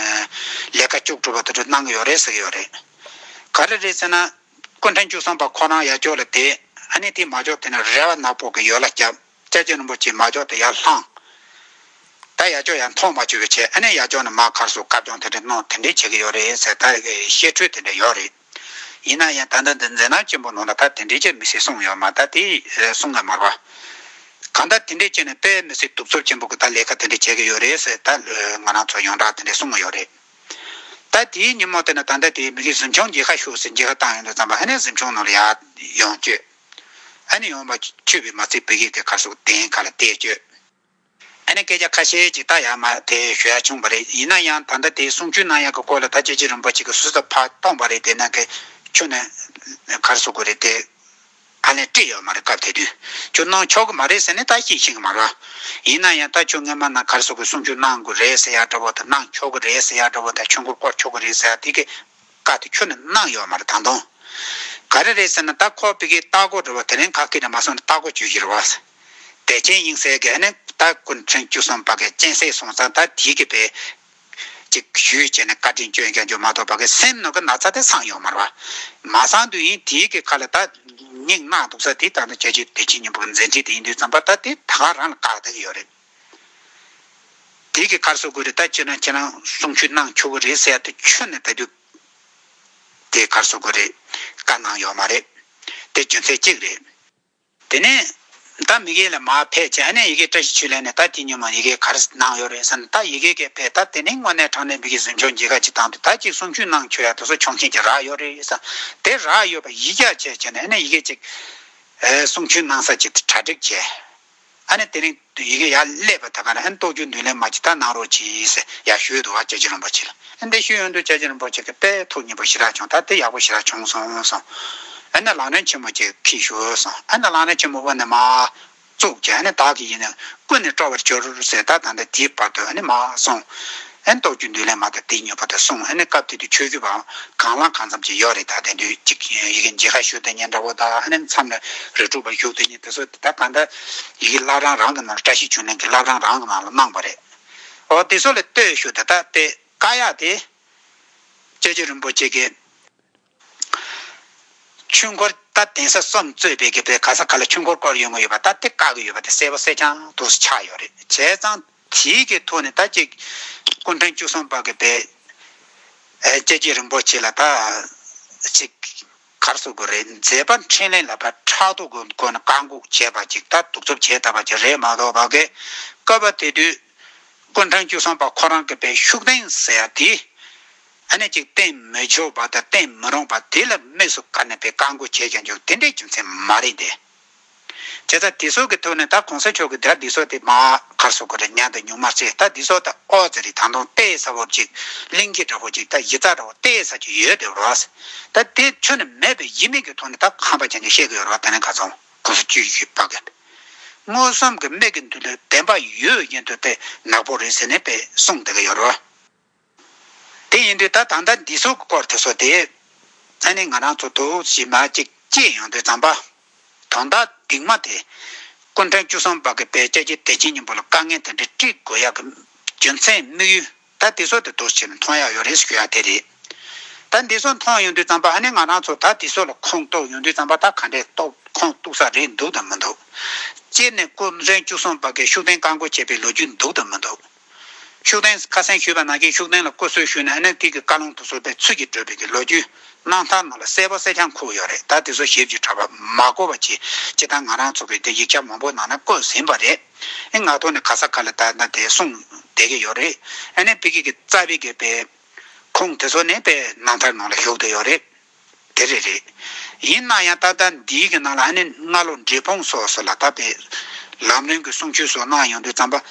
ལས་ཀ་ལྕོགས་གྲུབ་པ་དེ་ཚོ་གནང་གི་ཡོད་རེད་ཟེར་གི་ཡོད་རེད། ག་རེ་རེད་ཟེར་ན། སྐུ་ཕྲེང་བཅུ་གསུམ་པ་ཁོ་རང་ཡར་ཕྱོགས་ལ་བསྡད། ཨ་ནི་དེ་མར་ཕྱོགས་དེ་ནས་རལ་པ་ནག་པོ་གི་ཡོལ་བ་བརྒྱབ། སྐྱབས་རྗེ་རིན་པོ་ཆེ་མར་ཕྱོགས་དེ་ཡར་ལྷུང་། ད་ཡར་ཕྱོགས་ཡར་མཐོང་མ་བཅུག་པའི་ཆེད་ཨ་ནི་ཡར་ཕྱོགས་ནས་མར་ག་རེ་ཟེར་བཀའ་བློན་དེ་འདྲ་གནང་དེ་འདྲ་བྱེད་ཀྱི་ཡོད་རེད་ཟེར་ད་བཤད་སྲོལ་དེ་འདྲ་ཡོད་རེད། ཡིན་ན་ཡང་ད་ལྟ་འདི་མཛད་རྣམ་ཆེན་པོ་ནང་ལ་ད་དེ་འདྲ་ཅིག་མི་སྲིད་གསུངས་ཡོད་མ། ད་དེ་གསུང་གི་མ་རེད་བ། གང་ལྟར་དེ་འདྲ་བྱས་ནས་དཔེ་མི་སྲིད་གདུག་རྩུབ་ཆེན་པོ་གི་ད་ལས་ཀ་དེ་འདྲ་བྱེད་ཀྱི་ཡོད་རེད་ཟེར་ད་ང་རང་ཚོ་ཡོངས་གྲགས་དེ་འདྲ་གསུང་གི་ཡོད་རེད། ད་དེའི་ཉིན་མོ་དེ་ན་ད་ལྟ་དེའི་མི་གི་གཟིམ་ཆུང་མཇལ་ཁ་ཞུ་ཟེར་མཇལ་ཁ་བཏང་ཡོང་དུས་ཙམ་པ་ཨ་ནི་གཟིམ་ཆུང་ནང་ལ་ཡར་ཡོང་བཅུག་ཨ་ནི་ཡོང་མ་བཅུག་པའི་མ་ཚད་བི་གེ་གི་ཁ་སོགས་གདན་ཁ་ལ་བསྡད་བཅུག་ཨ་ནི་སྐད་ཆ་ཁ་ཤས་ཅིག་ད་ཡར་མར་དེ་ཞུ་ཡ་བྱུང་བ་རེད། ཡིན་ན་ཡང་ད་ལྟ་དེའི་གསུང་ཆོས་གནང་ཡག་གི་སྐོར་ལ་ད་སྐྱབས་རྗེ་རིན་པོ་ཆེ་གི་ཟུར་དུ་ཕར་གཏོང་བ་རེད། དེ་ན་གི་ཁྱོད་ནི་ག་རེ་ཟེར་དགོས་རེད་དེ། ཧ་ལས་བྲིས་ཡོད་མ་རེད། སྐབས་དེ་དུས་ཁྱོད་གནང་ཆོག་གི་མ་རེད་ཟེར་ནས་ད་ཤེས་ཤེས་གི་མ་རེད། ཡིན་ན་ཡང་ད་ཁྱོད་སྔོན་མ་ན་ག་རེ་ཟེར་དགོས། གསུང་ཆོས་གནང་དགོས་རེད་ཟེར་ཡ་འདྲ་བོ་དང་། གནང་ཆོག་གི་རེད་ཟེར་ཡ་འདྲ་བོ་དང་། ཆོས་འཁོར་བསྐོར་ཆོག་གི་རེད་ཟེར་ཡ་དེ་གི་བཀའ་དེ་ཁྱོན་ནས་གནང་ཡོད་མ་རེད། ད་དུང་ག་རེ་རེད་ཟེར་ན། ད་ཁོ་ཕ་གིའི་ལྟ་སྐོར་འདྲ་བོ་དེ་རིང་ཁ་སྐད་ནས་མ་སོང་ནས་ལྟ་སྐོར་བྱོས་ཤིག་རེད་བ། དད་ཅན་དབྱིངས་གསལ་གྱིས་ཨ་ནི་ད་སྐུ་ཕྲེང་བཅུ་གསུམ་པ་གི་སྤྱན་གཟིགས་སོང་ཙང་ད་དེའི་གི་བས་ཅིག་ཞུས་བྱས་ནས་བཀའ་དྲིན་བསྐྱོན་རྒྱ་འཇུག་མ་གཏོགས་པ་གི་སེམས་ནང་གི་ན་ཚ་དེ་སངས་ཡོད་མ་རེད་བ། མ་སངས་དུས་ཡིན་དེའི་གི་ཁ་ལ་ད་སྙིང་ན་སྡུག་ས་དེ་ད་ནི་བྱ་རྒྱུད་བདེ་ཆེན་སྙིང་པོ་གི་མཛད་འཕྲིན་དེ་ཡིན་དུས་ཙམ་པ་ད་དེ་ད་ག་རང་ལ་བཀག་བསྡད་ཀྱི་ཡོད་རེད། དེ་གི་ཁར་སོ་དགོས་རེད། ད་ཁྱེད་རང་ཁྱེད་རང་གསུང་ཆོས་གནང་ཆོག་གི་རེད་ཟེར་ཡ་དེ་ཁྱོན་ནས་ད་དུས་དེ་ཁར་སོ་དགོས་རེད། བཀའ་གནང་ཡོད་མ་རེད། དེ་རྒྱུ་མཚན་གཅིག་རེད། དེ་ནས་ད་མི་ཡི་གེ་ལ་མར་ཕེབས་བྱས། ཨ་ནི་ཡི་གེ་བཀྲ་ཤིས་ཆོས་གླིང་ནས་ད་དེ་ཉིན་མ་ཡི་གེ་ག་རེ་གནང་ཡོད་རེད་ཟེར་ན། ད་ཡི་གེ་གས་ཕེབས། ད་དེ་ནས་དངོས་གནས་དྲང་གནས་མི་གི་གཟིམ་ཆུང་མཇལ་ཁ་ཅིག་བཏང་དུས་ད་ཅིག་གསུང་ཆོས་གནང་ཆོག་ཡ་དེ་ཚོ་ཆོག་མཆན་ཅིག་རག་ཡོད་རེད་ཟེར། དེ་རག་ཡོད་པ་ཡིད་འཇགས་བྱས་བྱས་ནས་ཨ་ནི་ཡི་གེ་ཅིག་ཨེ་གསུང་ཆོས་གནང་ས་ཅིག་གྲ་སྒྲིག་བྱས། ཨ་ནི་དེ་རིང་ཡི་གེ་ཡར་སླེབས་པ་ད་ག་ནས་ཨ་ནི་རྟོགས་བརྗོད་མདུན་ལེགས་མ་ཅིག་ད་གནང་རོགས་གྱིས་ཟེར་ཡར་ཞུས་འདུག་བ། སྐྱབས་རྗེ་རིན་པོ་ཆེ་ལ། ཨ་འདི་ཞུས་ཡོང་དུས་སྐྱབས་རྗེ་རིན་པོ་ཆེ་གིས་དཔེ་ཐུགས་མཉེས་པོ་ཞེ་དྲག་བྱུང་། ད་དེ་ཡག་པོ་ཞེ་དྲག་བྱུང་སོང་གསུངས། ཨ་ནི་ལམ་རིམ་ཆེན་མོ་ཅིག་ཁྱེར་ཤོག་གསུངས། ཨ་ནི་ལམ་རིམ་ཆེན་མོ་དབུ་ནས་མར་བཙུགས་བྱས། ཨ་ནི་བདག་གིས་ཡིད་ནི་ཀུན་ནས་སྤྲོ་བར་གྱུར་ཟེར། ད་ད་ལྟ་དེའི་བར་དུ་ཨ་ནི་མར་སོང་། ཨ་ནི་རྟོགས་བརྗོད་མདུན་ལེགས་མ་དང་དེ་མཉམ་པོ་དེ་གསུངས། ཨ་ནི་སྐབས་དེ་དུས་ཆོས་བརྒྱུད་པའང་གང་ལ་གང་འཚམ་ཅིག་ཡོད་རེད། ད་དེ་དུས་ཅིག་ཡི་གེ་མཇལ་ཁ་ཞུ་བསྡད་མཁན་འདྲ་བོ་དང་། ཨ་ནི་མཚམས་ལ་རི་ཁྲོད་པ་བཞུགས་བསྡད་མཁན་དེ་ཚོ་ད་གང་ལྟར་ཡི་གེ་བླ་བྲང་རང་གི་ནང་ལ། བཀྲ་ཤིས་ཆོས་གླིང་གི་བླ་བྲང་རང་གི་ནང་ལ་གནང་བ་རེད། འོ་དེ་ཚོ་ལ་ལྟོས་ཞུ་དེ་ད་དཔེ་བཀག་ཡག་དེ། སྐྱབས་རྗེ་རིན་པོ་ཆེ་གིས་ཆོས་འཁོར་ད་གདན་ས་གསུམ་གཙོས་པའི་གི་བའི་ག་ས་ག་ལ་ཆོས་འཁོར་བསྐོར་ཡོང་གི་ཡོད་པ་ད་དེ་བཀག་གི་ཡོད་པ་དེ་གསལ་པོ་གསལ་རྐྱང་དུ་ཆགས་ཡོད་རེད། བྱས་ཙང་དེའི་གི་ཐོག་ནས་ད་ཅིག་སྐུ་ཕྲེང་བཅུ་གསུམ་པ་གི་བའི་ཨེ་སྐྱབས་རྗེ་རིན་པོ་ཆེ་ལ་ད་ཅིག་ག་རེ་ཟེར་དགོས་རེད། མཛད་པ་འཕྲིན་ལས་ལ་ཕར་ཕྲག་དོག་གི་སྒོ་ནས་བཀག་འགོག་བྱས་པ་ཅིག་ད་གདུག་རྩུབ་བྱས་བསྡད་པ་ཅིག་རེད་མ་གཏོགས་པ་གི། སྐབས་དེ་དུས་སྐུ་ཕྲེང་བཅུ་གསུམ་པ་ཁོ་རང་གི་བའི་ཤུགས་ལྡན་ཟེར་ཡ་དེ་ཨ་ནི་ཅིག་བསྟེན་མི་ཆོག་པ་དང་བསྟེན་མི་རུང་བ་དེ་ལ་དམིགས་སུ་བཀར་ནས་བའི་བཀག་འགོག་བྱས་ཀྱང་འཇུག་དེ་འདྲའི་རྒྱུ་མཚན་མ་རེད་དེ། བྱས་ཙང་དེ་ཚོ་གི་ཐོག་ནས་ད་གོང་ས་མཆོག་གིས་ད་འདི་ཚོ་དེ་མར་ག་རེ་ཟེར་དགོས་རེད། ཉན་དང་མྱོང་མ་བྱས། ད་འདི་ཚོ་ད་ཨོ་ཙི་རེད། ད་དུང་བལྟས་ས་བབ་ཅིག་གླེང་གི་འདྲ་བོ་ཅིག་ད་གཞི་རྩ་འདྲ་བོ་བལྟས་ས་ཅིག་ཡོད་དེ་རེད། ད་དེ་ཁྱོན་ནས་མེད་པའི་ཡིན་མིན་གྱི་ཐོག་ནས་ད་ཁམས་པ་ཅན་གྱིས་བཤད་ཀྱི་ཡོད་རེད་བ། དེ་ནས་ཁ་སང་གོང་ས་བཅུ་བཞི་པ་གིས་མངོན་སུམ་གྱི་མིག་གི་མདུན་ལ་བདེན་པ་ཡོད་བཞིན་དུ་དེ་ནག་པོ་རེད་ཟེར་ནས་དཔེ་གསུངས་བསྡད་ཀྱི་ཡོད་རེད་བ། དེ་ཡིན་དུས་ད་ད་ལྟ་འདི་ཚོ་གི་སྐོར་དེ་ཚོ་དེ་ཨ་ནི་ང་རང་ཚོ་ཐུགས་ཞིབ་མ་ཅིག་དཔྱད་ཡོང་དུས་ཙམ་པ། དོན་དག་སྟིང་མ་དེ་སྐུ་ཕྲེང་བཅུ་གསུམ་པ་གི་བའི་སྐྱབས་རྗེ་བདེ་ཆེན་སྙིང་པོ་ལ་དཀའ་ངལ་དེ་འདྲ་སྤྲད་དགོས་ཡག་གི་རྒྱུ་མཚན་དམིགས་ཡུལ་ད་དེ་ཚོ་དེ་འདུག་སེ་མཐོང་ཡག་ཡོད་རེད་ཞུ་ཡག་དེ་རེད། ད་འདི་ཚོ་མཐོང་ཡོང་དུས་ཙམ་པ་ཨ་ནི་ང་རང་ཚོ་ད་དེ་ཚོ་ལ་ཁུངས་གཏུགས་ཡོང་དུས་ཙམ་པ་ད་ག་འདྲས་གཏུགས་ཁུངས་གཏུགས་ས་རེད་འདུག་དང་མི་འདུག་སྤྱིར་ནས་སྐུ་ཕྲེང་བཅུ་གསུམ་པ་གིས་ཤུགས་ལྡན་བཀག་འགོག་བྱས་པའི་ལོ་རྒྱུས་འདུག་དང་མི་འདུག་ཤུགས་ལྡན་ཁ་སང་ཞུས་པ་ནང་བཞིན་ཤུགས་ལྡན་ལ་སྐུ་གསོལ་ཞུས་ནས་ཨ་ནི་དེ་གི་བཀའ་ལུང་དུ་སོགས་པའི་ཚུལ་གྱིས་བགྲོད་པའི་གི་ལོ་རྒྱུས་རྣམ་ཐར་ནང་ལ་གསལ་པོ་གསལ་རྐྱང་འཁོད་ཡོད་རེད། ད་དེ་ཚོ་ཞིབ་ཅིག་དྲ་བ་མ་གོ་བ་བྱས། སྤྱིར་བཏང་ང་རང་ཚོ་གི་དེ་ཡིག་ཆ་མང་པོ་ནང་ན་བཀོད་ཟིན་པ་རེད། ཨེ་ང་ཐོག་ནས་ག་ས་ག་ལ་ད་ན་དེ་གསུངས་བསྡད་ཀྱི་ཡོད་རེད། ཨ་ནི་ཕ་གི་གི་རྩ་བའི་གི་པའི་ཁུངས་དེ་ཚོ་ནི་པའི་རྣམ་ཐར་ནང་ལ་ཞུགས་བསྡད་ཡོད་རེད། དེ་རེད་རེད། ཡིན་ན་ཡང་ད་ལྟ་འདིའི་གི་ནང་ལ་ཨ་ནི་སྔ་ལོ་འབྲས་སྤུངས་སོགས་སུ་ལ་ད་པའི་ལམ་རིམ་གྱི་གསུང་ཆོས་སོགས་གནང་ཡོང་དུས་ཙམ་པ།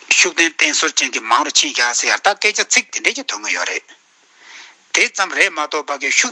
ཤུགས་ལྡན་བསྟེན་ཟུར་ཅན་གྱི་མང་རུ་ཕྱིན་བཞག་ཟེར་ཡར་ད་སྐད་ཆ་ཚིག་དེ་འདྲས་ཀྱི་ཐོན་གི་ཡོད་རེད། དེ་ཙམ་རེད་མ་གཏོགས་པ་གི་ཤུགས་